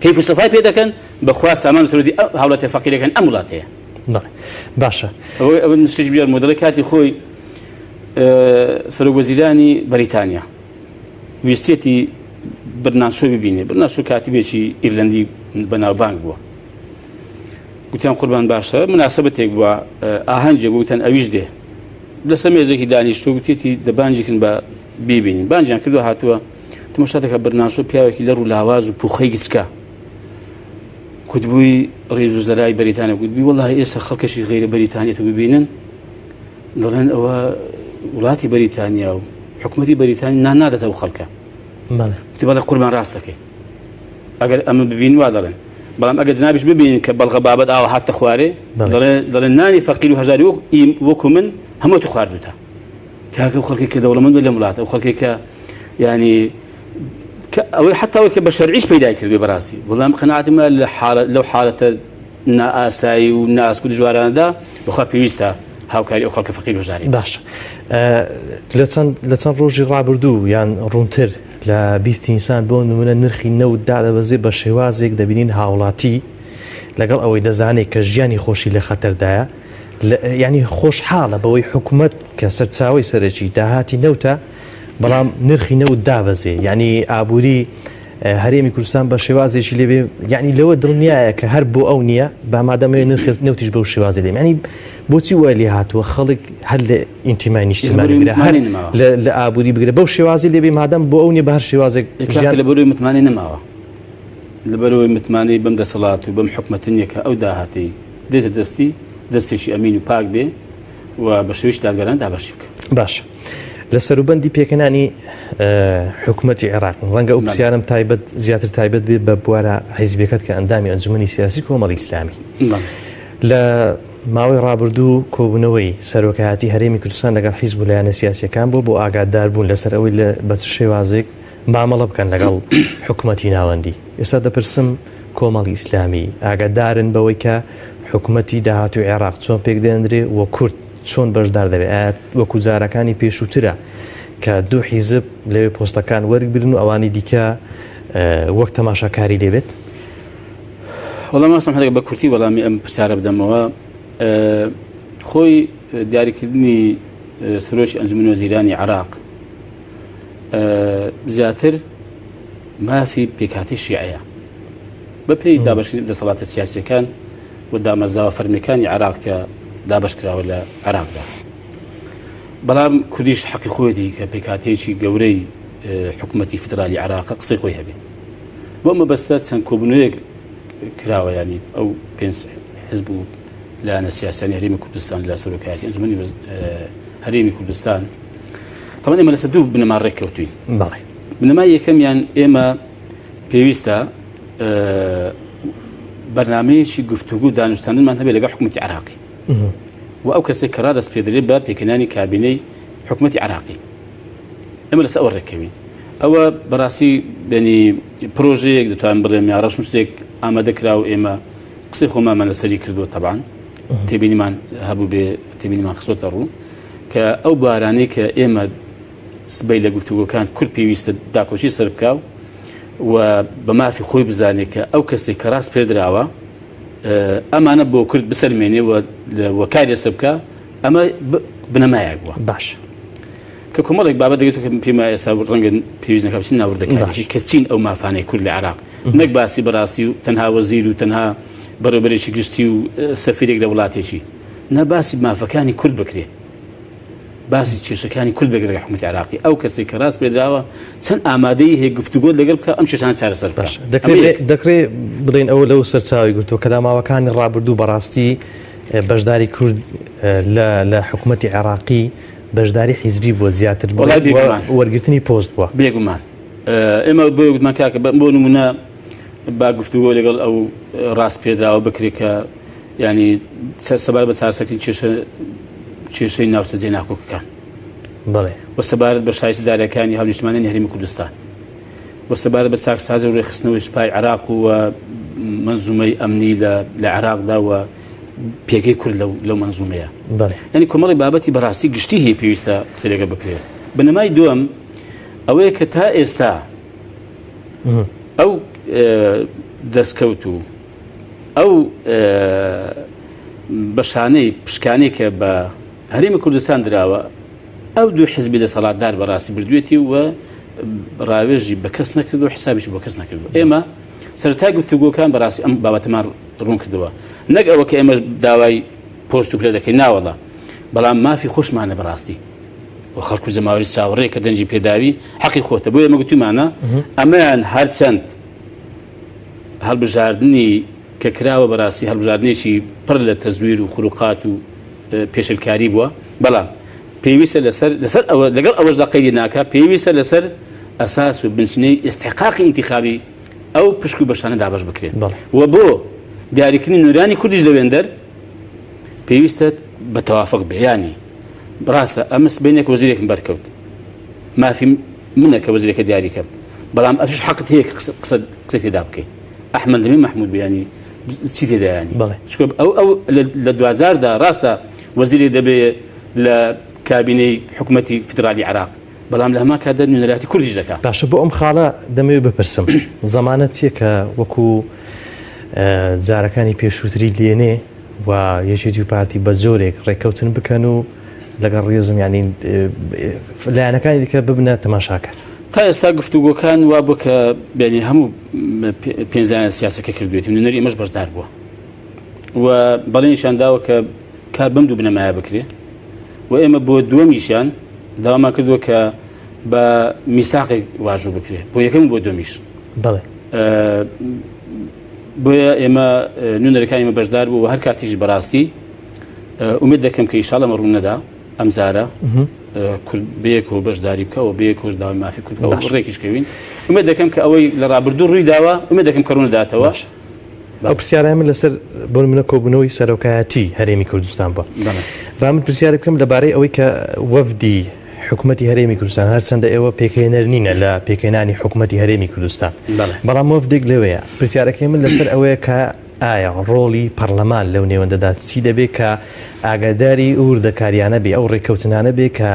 کەیف و سەفای پێ دەکەن بەخوا سامان و سەرودی هاوڵاتیە فەقیرەکان ئەم وڵاتەیە. بەڵێ باشە. ئەوەی ئەوە شتێکی بژار مۆدەڵی کاتی خۆی سەرۆک وەزیرانی بەریتانیا ویستێتی برنانشۆ ببینێ برنانشۆ کاتبێکی ئیرلەندی بەناوبانگ بووە گوتیان قوربان باشە مناسبەتێک بووە ئاهەنگێک بوو گوتیان ئەویش دێ لەسەر مێزێکی دانیشتوو گوتیەتی دەبانجیکن بە بیبینین بانجیان کردو هاتووە تماشا دەکات برنانشۆ پیاوێکی لەڕ و لاواز و پوخەی گچکە کوتبووی ڕیز و زەرای بەریتانیا گوتبووی وەڵی ئێستا خەڵکەشی غیرە بەریتانیەت و ببینن دەڵێن ئەوە وڵاتی بەریتانیا و حکوومەتی بەریتانی نان نادەتە ئەو خەڵکە گوتی بەڵێ قوربان ڕاست دەکەی ئەگەر ئەمە ببین وا دەڵێن بەڵام ئەگەر جنابیش ببینین کە بەڵغە بابەت ئاوا هاتە خوارێ دەڵێ دەڵێن نانی فەقیر و هەژاری وەک وەکو من هەموو تو خواردوتە کاکە و خەڵکی کە دەوڵەمەند لەم وڵاتە و خەڵکی کە ینی ئەوەی حتا ئەوەی کە بە شەرعیش پەیدای کردوێ بەڕاستی بەڵام قەناعەتمە لە حاڵەت لەو حاڵەتە نائاسایی و ناسک و دژوارانەدا بەخوا پێویستە هاوکاری ئەو خەڵکە فەقیر و هەژارەی بکەن. باشە لە چەند لە چەند ڕۆژی ڕابردوو یان ڕوونتر لە 20 نیسان بۆ نمونە نرخی نەوت دادەبەزێ بە شێوازێک دەبینین هاوڵاتی لەگەڵ ئەوەی دەزانێت کە ژیانی خۆشی لە خەتەردایە ینی خۆشحاڵە بەوەی حکوومەت کە سەرچاوی سەرەکی داهاتی نەوتە بەڵام نرخی نەوت دابەزێ یعنی ئابووری هەرێمی کوردستان بە شێوازێکی لێبێ یعنی لەوە دڵنیایە کە هەر بۆ ئەو نییە با مادەمەوێ نرخ نەوتیش بەو شێوازی لێ ینی بۆچی وای لێ هاتووە خەڵک هەر لە ئینتیمای نیشتیمانی بگرە هەر لە ئابووری بگرە بەو شێوازی لێبێ مادەم بۆ ئەو نیە بە هەر شێوازێک ژیان لەبەرەوەی متمانەی نەماوە لەبەرەوەی متمانەی بەم دەسەڵات و بەم حکومەتە نییە کە ئەو داهاتەی دێتە دەستی دەستێکی ئەمین و پاک بێ و بە شێوەیەکی دادگەرانە دابەشی بکە. باشە لە سەروبەندی پێکهێنانی حکوومەتی عێراق ڕەنگە ئەو پرسیارم تایبەت زیاتر تایبەت بێت بە بوارە حیزبەکەت کە ئەندامی ئەنجومەنی سیاسی کۆمەڵی ئیسلامی لە ماوەی ڕابردوو کۆبوونەوەی سەرۆکایەتی هەرێمی کوردستان لەگەڵ حیزب و لایەنە سیاسیەکان بۆ بۆ ئاگادار بوون لەسەر ئەوەی لە بە چ شێوازێک مامەڵە بکەن لەگەڵ حکوومەتی ناوەندی ئێستا دەپرسم کۆمەڵی ئیسلامی ئاگادارن بەوەی کە حکوومەتی داهاتوی عێراق چۆن پێکدێنرێ و کورد چۆن بەشدار دەبێت؟ ئایا وەکو جارەکانی پێشووترە کە دوو حیزب لەوێ پۆستەکان وەرگرن و ئەوانی دیکە وەک تەماشاکاری لێبێت؟ وەڵام مامۆستا محمد بە کورتی وەڵامی ئەم پرسیارە بدەمەوە خۆی دیاریکردنی سەرۆکی ئەنجومەنی وەزیرانی عێراق زیاتر مافی پێکهاتەی شیعەیە بەپێی دابەشکردنی دەسەڵاتە سیاسیەکان و دامەزراوە فەرمیەکانی عێراق کە دابەش کراوە لە عێراقدا. بەڵام کوردیش حەقی خۆیەتی کە پێکهاتەیەکی گەورەی حکوومەتی فیدرالی عێراقە قسەی خۆی هەبێ. بۆ مەبەستە چەند کۆبوونەوەیەک کراوە ینی ئەو پێنج حزب و لایەنە سیاسیانی هەرێمی کوردستان لە سەرۆکایەتی ئەنجومەنی هەرێمی کوردستان تەمان ئێمە لەسەر دوو بنەما ڕێککەوتوین بەڵێ بنەمای یەکەمیان ئێمە پێویستە بەرنمەیەکی گفتوگو دانوستاندنمان هەبێت لەگەڵ حکوومەتی عراقی و ئەو کەسێک کە ڕادەست پێدرێت بە پێکهێنانی کابینەی حکوومەتی عراقی ئێمە لەسەر ئەوە ڕێککەوین ئەوە بەڕاستی بێنی پرۆژەیەک دەتوان بڵێم یا ڕەشنووسێک ئامادە کرا و ئێمە قسەی خۆمانمان لەسەری کردووە تەبان تێبینیمان هەبوو بێ تێبینیمان خستۆتە ڕوو کە ئەو بارانەی کە ئێمە سبەی لە گفتوگۆکان کورد پێویستە داکۆکی سەر بکا و بە مافی خۆی بزانێت کە ئەو کەسێک کە ڕاست پێدراوە ئەمانە بۆ کورد بسەلمێنێ و کاری لەسەر بکە ئەمە بنەمایەک بووە باش کە کۆمەڵێک بابەت دەگێت کە پێم وایە ئێستا ڕەنگە پێویست نەکا بچین ناوردەکاریی کە چین ئەو مافانەی کورد لە عێراق نەک باسی بەڕاستی و تەنها وەزیر و تەنها بەڕێوەبەرێکی گشتی و سەفیرێک لە وڵاتێکی نە باسی مافەکانی کورد بکرێ باسی کێشەکانی کورد بکرێت لەگەڵ حکوومەتی عێراقی ئەو کەسێک کە ڕاست پێدراوە چەند ئامادەی هەیە گفتوگۆ لەگەڵ بکە ئەم کێشانە چارەسەر بکە دەکرێت بڵێن ئەوە لەو سەرچاوی گرتووە کە لە ماوەکانی ڕابردوو بەڕاستی بەشداری کورد لە لە حکوومەتی عێراقی بەشداری حیزبی بووە زیاتر وەرگرتنی پۆست بووە. بێگومان ئێمە بۆ گوتمان کاکە بۆ نمونە با گفتوگۆ لەگەڵ ئەو ڕاست پێدراوە بکرێت کە ینی سەبارەت بە چارەسەرکردنی کێشە کێشەی ناوچە جێ ناکۆکەکان بەڵێ و سەبارەت بە شایستە دارەکانی هاونیشتمانانی هەرێمی کوردستان و سەبارەت بە چاکسازی و ڕێکخستنەوەی سوپای عێراق و منزومەی ئەمنی لە عێراقدا و پێگەی کورد لەو منزومەیە ینی کۆمەڵی بابەتی بەڕاستی گشتی هەیە پێویستە قسە لەگە بکرێت. بنەمای دووەم ئەوەیە کە تا ئێستا ئەو دەستکەوت و ئەو بەشانەی پشکانەی کە بە هەرێمی کوردستان دراوە ئەو دوو حزبی دەسەڵاتدار بەڕاستی بردوێتی و ڕاوێژی بە کەس نەکردو حسابیش بۆ کەس نەکردو ئێمە سەرەتای گفتوگۆکان بەڕاستی ئەم بابەتەمان ڕوون کردەوە نەک ئەوە کە ئێمەش داوای پۆست و پلە دەکەین ناوەڵا بەڵام مافی خۆشمانە بەڕاستی و خەڵکو جەماوەری چاوەڕێ کە دەنگی پێداوی حەقی خۆتە بۆیە ئێمە گوتومانە ئەمەیان هەرچەند هەڵبژاردنی کە کراوە بەڕاستی هەڵبژاردنێکی پڕ لە تەزویر و خروقات و پێشلکاری بووە بەڵام پێویستە لەسەر لەسەر ئەوە لەگەڵ ئەوەشدا قەیدی ناکا پێویستە لەسەر ئەساس و بنچینەی ئیستحقاقی ئینتیخابی ئەو پشک و بەشانە دابەش بکرێن و بۆ دیاریکردنی نوێنەرانی کوردیش لەوێندەر پێویستە بە تەوافق بێ ینی ڕاستە ئەمە سبەینێک وەزیرێکم بەرکەوت مافی منە کە وەزیرەکە دیاریکەم بەڵام ئەتوش حەقت هەیە کە قسە قسەی تێدا بکەیت ئەحمەد لەمی مەحمود بیانی چی تێدایانی چونکە ئەو ئەو لە دوازاردا ڕاستە وەزیرێک دەبێ لە کابینەی حکوومەتی فیدرالی عراق بەڵام لە هەمان کاتدا نوێنەرایەتی کوردیش دەکا. باشە بۆ ئەم خاڵە دەمەوێت بپرسم زەمانە چییە کە وەکو جارەکانی پێشووتری لێنێ و یەکێتی و پارتی بە جۆرێک ڕێککەوتن بکەن و لەگەڵ ڕێزم یانی لایەنەکانی دیکە ببنە تەماشاکەر. تا ئێستا گفتوگۆکان وا بووە کە بێنی هەموو پێنج لایەنە سیاسەکە کردوێتی و نوێنەری ئێمەش بەشدار بووە و بەڵێنیشان داوە کە کار بەم دوو بنەمایە بکرێ و ئێمە بۆ دووەمیشیان داوامان کردووە کە بە میساقێک واژوو بکرێ بۆ یەکەم بۆ دووەمیش بەڵێ بۆیە ئێمە نوێنەرەکانی ئێمە بەشدار بوو و هەر کاتیش بەڕاستی ئومێد دەکەم کە ئیشاڵە ئەمە ڕوون نەدا ئەمجارە کورد بەیەکەوە بەشداری بکە و بەیەکەوەش داوای مافی کورد بکە و ڕێکیش کەوین ئومێد دەکەم کە ئەوەی لە ڕابردوو ڕووی داوە ئومێد دەکەم کە ڕوون نەداتەوە. ئەو پرسیارە من لەسەر بۆ نمونە کۆبوونەوەی سەرۆکایەتی هەرێمی کوردستان بووە با من پرسیارێک بکەم لەبارەی ئەوەی کە وەفدی حکوومەتی هەرێمی کوردستان هەرچەندە ئێوە پێکهێنەر نینە لە پێکهێنانی حکوومەتی هەرێمی کوردستان بەڵام وەفدێک لەوەیە پرسیارەکەی من لەسەر ئەوەیە کە ئایا ڕۆڵی پەرلەمان لەو نێوەندەدا چی دەبێ کە ئاگاداری ئەو وردەکاریانە بێ ئەو ڕێککەوتنانە بێ کە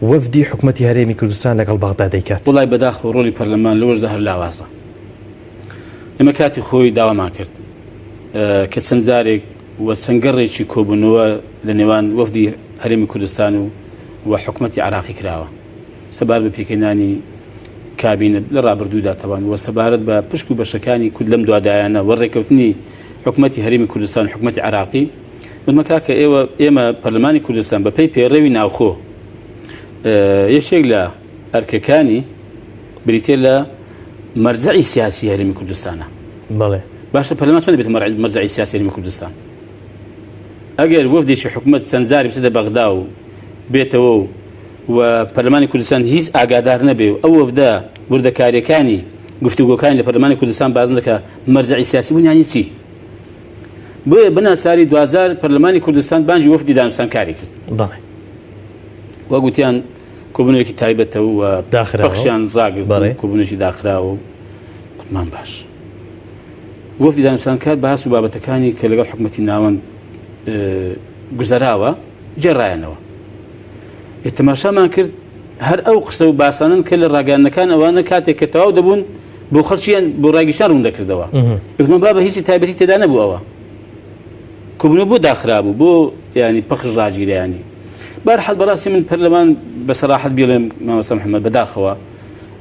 وەفدی حکوومەتی هەرێمی کوردستان لەگەڵ بەغدا دەیکات؟ وڵای بەداخەوە ڕۆڵی پەرلەمان لەوەشدا هەر لاوازە. ئێمە کاتی خۆی داوامان کرد کە چەند جارێک و چەند گەڕێکی کۆبوونەوە لە نێوان وەفدی هەرێمی کوردستان و و حکوومەتی عراقی کراوە سەبارەت بە پێکهێنانی کابینە لە ڕابردوودا تەوان و سەبارەت بە پشک و بەشەکانی کورد لەم دوادایانە و ڕێککەوتنی حکوومەتی هەرێمی کوردستان و حکوومەتی عراقی وتمە کاکە ئێوە ئێمە پەرلەمانی کوردستان بە پێی پەیڕەوی ناوخۆ یەکێک لە ئەرکەکانی بریتە لە مەرجەعی سیاسی هەرێمی کوردستانە. بەڵێ. باشە پەرلەمان چۆن دەبێتە مەرجەعی سیاسی هەرێمی کوردستان؟ ئەگەر وەفدێکی حکومەت چەند جاری بچێتە بەغدا و بێتەوە و و پەرلەمانی کوردستان هیچ ئاگادار نەبێ و ئەو وەفدە وردەکاریەکانی گفتوگۆکانی لە پەرلەمانی کوردستان باز نەکا مەرجەعی سیاسی بوون یانی چی؟ بۆیە بەناچاری دواجار پەرلەمانی کوردستان بانگی وەفدی دانوستانکاری کرد. بەڵێ. وەک وتیان کۆبوونەوەیەکی تایبەتە و داخراوە. پەخشیان ڕاگرت و بەڵێ. کۆبوونەوەیەکی داخراوە و گوتمان باش. وەفدی دانوستانکار باس و بابەتەکانی کە لەگەڵ حکومەتی ناوەند گوزەراوە گێڕایانەوە. ئێ تەماشامان کرد هەر ئەو قسە و باسانەن کە لە ڕاگەیاندنەکان ئەوانە کاتێک کە تەواو دەبوون بۆ خەڵکیان بۆ ڕای گشتیان ڕوون دەکردەوە. گوتمان بابە هیچی تایبەتی تێدا نەبوو ئەوە. کۆبوونەوە بۆ داخرابوو بۆ یانی پەخش ڕاگیرایانی. بەهەرحاڵ بەڕاستی من پەرلەمان بە سەراحەت بیڵێم مامۆستا محەممەد بەداخەوە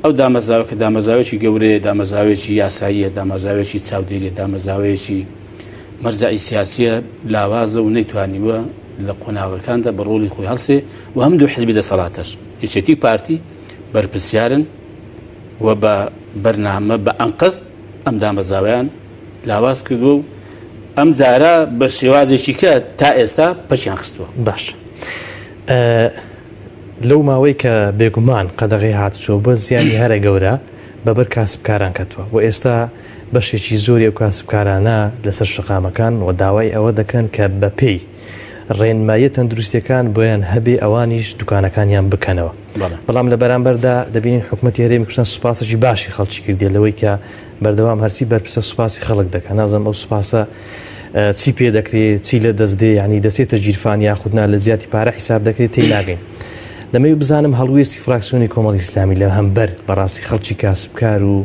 ئەو دامەزراوە کە دامەزراوێکی گەورەیە دامەزراوێکی یاساییە دامەزراوێکی چاودێریە دامەزراوەیەکی مەرجەعی سیاسیە لاوازە و نەیتوانیوە لە قۆناغەکاندا بە ڕۆڵی خۆی هەڵسێ و هەم دوو حزبی دەسەڵاتەش یەکێتی و پارتی بەرپرسیارن و بە بەرنامە بە ئەنقەست ئەم دامەزراوەیان لاواز کردووە و. ئەم جارە بە شێوازێکی کە تا ئێستا پەکیان خستووە. باش لەو ماوەی کە بێگومان قەدەغەی هاتوچۆ بووە زیانی هەرە گەورە بەبەر کاسبکاران کەتووە و ئێستا بەشێکی زۆری ئەو کاسبکارانە لەسەر شەقامەکان و داوای ئەوە دەکەن کە بەپێی ڕێنماییە تەندروستیەکان بۆیان هەبێ ئەوانیش دوکانەکانیان بکەنەوە. بەڵام لە بەرامبەردا دەبینین حکومەتی هەرێمی کوردستان سوپاسێکی باشی خەڵکی کردیە لەوەی کە بەردەوام هەرچی بەرپرسە سوپاسی خەڵک دەکا نازانم ئەو سوپاسە چی پێ دەکرێ چی لە دەست دێ یعنی دەچێتە گیرفان یاخود نا لە جیاتی پارە حیساب دەکرێت تێی ناگەین دەمەوێت بزانم هەڵوێستی فراکسیۆنی کۆمەڵی ئیسلامی لە هەمبەر بەڕاستی خەڵکی کاسبکار و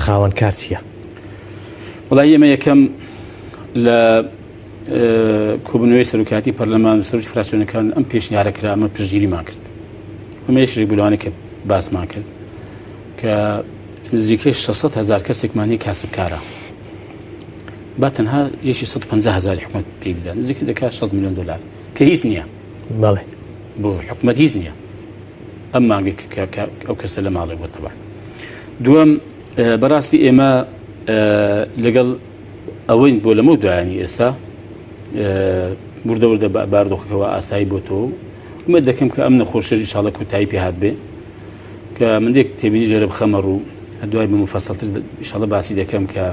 خاوەن کار چییە؟ وڵی ئێمە یەکەم لە کۆبوونەوەی سەرۆکایەتی پەرلەمان و سەرۆکی فراکسیۆنەکان ئەم پێشنیارە کرا ئەمە پشتگیریمان کرد ئەمە یەکێک بوو لەوانەی کە باسمان کرد کە نزیکەی 600 هزار کەسێکمان هەیە کاسبکارە با تەنها یەکی 150 هزاری حکومەت پێی بدە نزیکە دەکات 6 میلیۆن دلار کە هیچ نییە بەڵێ بۆ حکومەت هیچ نییە ئەم مانگێک کە ئەو کەسە لە ماڵێ بۆ تەبا دووەم بەڕاستی ئێمە لەگەڵ ئەوەین بۆ لەمە دوایانی ئێستا وردە وردە باردۆخەکەەوە ئاسایی بۆ تۆ ئومێد دەکەم کە ئەم نەخۆشیەش ئیشاڵە کۆتایی پێ هات بێ کە من دێک تێبینی ژێرە بخەمە ڕوو دوای بە مفەسەڵتر ئیشاڵە باسی دەکەم کە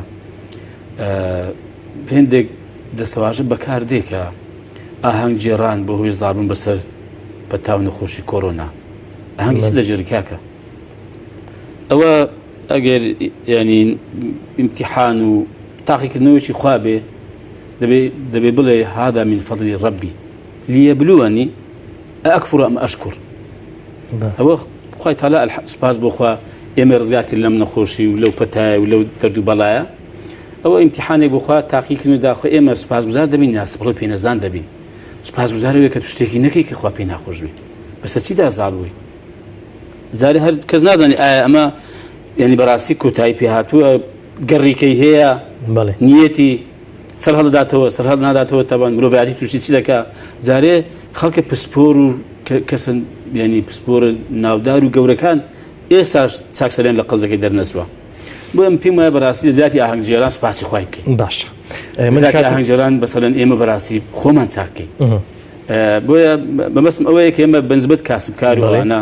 هێندێک دەستەواژە بەکار دێ کە ئاهەنگ گێڕان بۆ هۆی زاڵبوون بەسەر پەتا و نەخۆشی کۆرۆنا ئاهەنگی چ دەگێڕی کاکە ئەوە ئەگەر ینی ئیمتیحان و تاقیکردنەوەیکی خوا بێ دەبێ دەبێ بڵێ هذا من فضل ربي ليبلوني أكفر أم أشكر ئەوە خوای تالا سوپاس بۆ خوا ئێمە ڕزگار کرد لەم نەخۆشی و لەو پەتایە و لەو دەرد و بەڵایە ئەوە ئیمتحانێک بۆ خوا تاقیکردن و داخۆ ئێمە سوپاسگوزار دەبین یا سپڵ پێنەزان دەبین سوپاسگوزارەوەی کە تو شتێکی نەکەی کە خوا پێی ناخۆش بێ بەسەر چیدا زاڵ بووی جارێ هەر کەس نازانێ ئایا ئەمە یعنی بەڕاستی کۆتایی پێهاتووە گەڕیکەی هەیە نیەتی سەر هەڵداتەوە سەر هەڵ ناداتەوە تەبان مرۆڤایەتی تووشی چی دەکا جارێ خەڵکە پسپۆر و کەسن ینی پسپۆر ناودار و گەورەکان ئێستاش چاکسەریان لە قەزەکەی دەرنەچووە بۆ ئەم پێم وایە بەڕاستی زیاتی ئاهەنگگێران سوپاسی خوای بکەین باشە من ئاهەنگگێران بەسەرەن ئێمە بەڕاستی خۆمان چاکەین بۆیە مەبەستم ئەوەیە کە ئێمە بەنسبەت کاسبکار و ئەوانە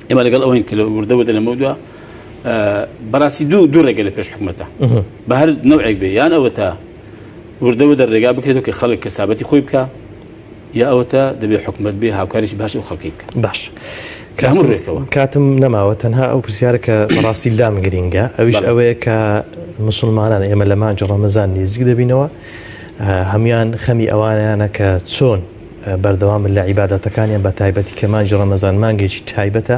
ئێمە لەگەڵ ئەوەین کە لە وردە وردە لەمە دووە بەڕاستی دوو دوو ڕێگە لە پێش حکومەتە بە هەر نەوعێک بێ یان ئەوە تا وردە وردە ڕێگا بکرێت کە خەڵک کەسابەتی خۆی بکە یا ئەوەتا دەبێ حکومەت بێ هاوکاریش باش ئەو خەڵکی بکە باش کامە ڕێکەوە کاتم نەماوە تەنها ئەو پرسیارە کە بەڕاستی لام گرینگە ئەویش ئەوەیە کە مسلمانان ئێمە لە مانگی ڕەمەزان نێزیک دەبینەوە هەموان خەمی ئەوانیانە کە چۆن بەردەوامن لە عیبادەتەکانیان بە تایبەتی کە مانگی ڕەمەزان مانگێکی تایبەتە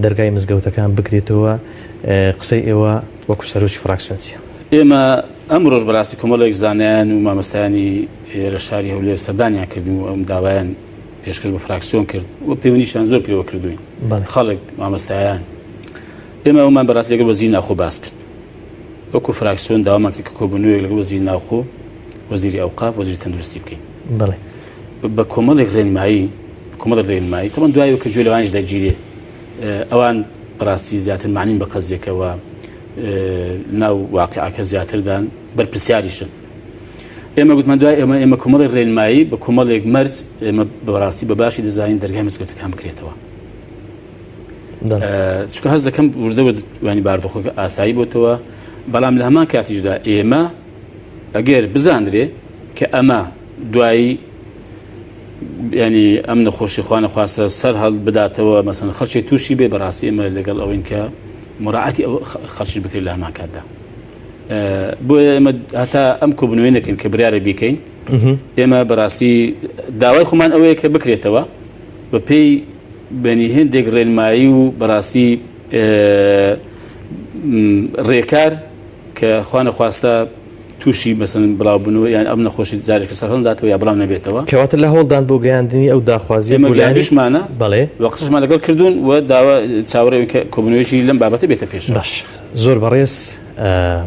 دەرگای مزگەوتەکان بکرێتەوە قسەی ئێوە وەکو سەرۆکی فراکسیۆن چیە؟ ئێمە ئەمڕۆش بەڕاستی کۆمەڵێک زانایان و مامۆستایانی لە شاری هەولێر سەردانیان کردن و ئەم داوایان پێشکەش بە فراکسیۆن کرد و پەیوەندیشیان زۆر پێوە کردوین خەڵک مامۆستایان ئێمە ئەومان بەڕاستی لەگەڵ وەزیری ناوخۆ باس کرد وەکو فراکسیۆن داوامان کرد کە کۆبوونەوەیەک لەگەڵ وەزیری ناوخۆ وەزیری ئەوقاف وەزیری تەندروستی بکەین بەڵێ بە کۆمەڵێک ڕێنمایی کۆمەڵێک ڕێنمایی تەمان دوایەوە کە گوێ لەوانیش دەگیرێ ئەوان بەڕاستی زیاتر معنین بە قەزیەکەوە ناو واقعەکە زیاتردان بەرپرسیاریشن ئێمە گوتمان دوای ئێمە ئێمە کۆمەڵی ڕێنمایی بە کۆمەڵێک مەرج ئێمە بەڕاستی بە باشی دەزانین دەرگای مزگەوتەکان بکرێتەوە چونکە هەست دەکەم وردە ورد وانی باردۆخەکە ئاسایی بۆتەوە بەڵام لە هەمان کاتیشدا ئێمە ئەگەر بزانرێ کە ئەمە دوایی ینی ئەم نەخۆشی خوانە خواستە سەر هەڵ بداتەوە مەسەن خەڵکی تووشی بێ بەڕاستی ئێمە لەگەڵ ئەوەین کە مراعاتی ئەو خەڵکی بکرێت لە هەمان کاتدا بۆیە ئێمە هەتا ئەم کۆبنەوەی نەکەین کە بریارە بیکەین ئێمە بەڕاستی داوای خۆمان ئەوەیە کە بکرێتەوە بە پێی بەنی هێندێک ڕێنمایی و بەڕاستی ڕێکار کە خوانەخواستە تووشی مەسەن بڵاوبوونەوە یان ئەم نەخۆشی جارێکە سەرهەڵداتەوە یا بڵاو نەبێتەوە. کەواتە لە هەوڵدان بۆ گەیاندنی ئەو داخوازیە ئێمە بۆ لایەنی گەیاندووشمانە بەڵێ. و قسەشمان لەگەڵ کردوون و داوا چاوەڕێین کە کۆبوونەوەیەکی لەم بابەتە بێتە پێشەوە. باش زۆر بەڕێز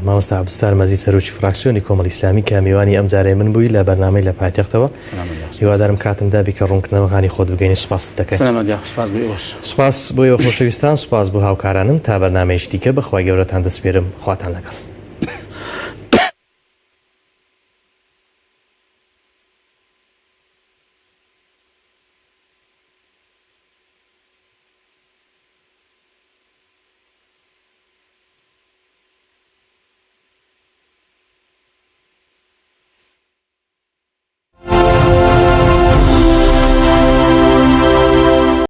مامۆستا عەبدولستار مەجید سەرۆکی فراکسیۆنی کۆمەڵی ئیسلامی کە میوانی ئەم جارەی من بووی لە بەرنامەی لە پایتەختەوە هیوادارم کاتم دابی کە ڕوونکردنەوەکانی خۆت بگەینی سوپاست دەکەین. سەلامەت یاخوا سوپاس بۆ ئێوەش. سوپاس بۆ ئێوە خۆشەویستان سوپاس بۆ هاوکارانم تا بەرنامەیەکی دیکە بە خوای گەورەتان دەسپێرم خواتان لەگەڵ.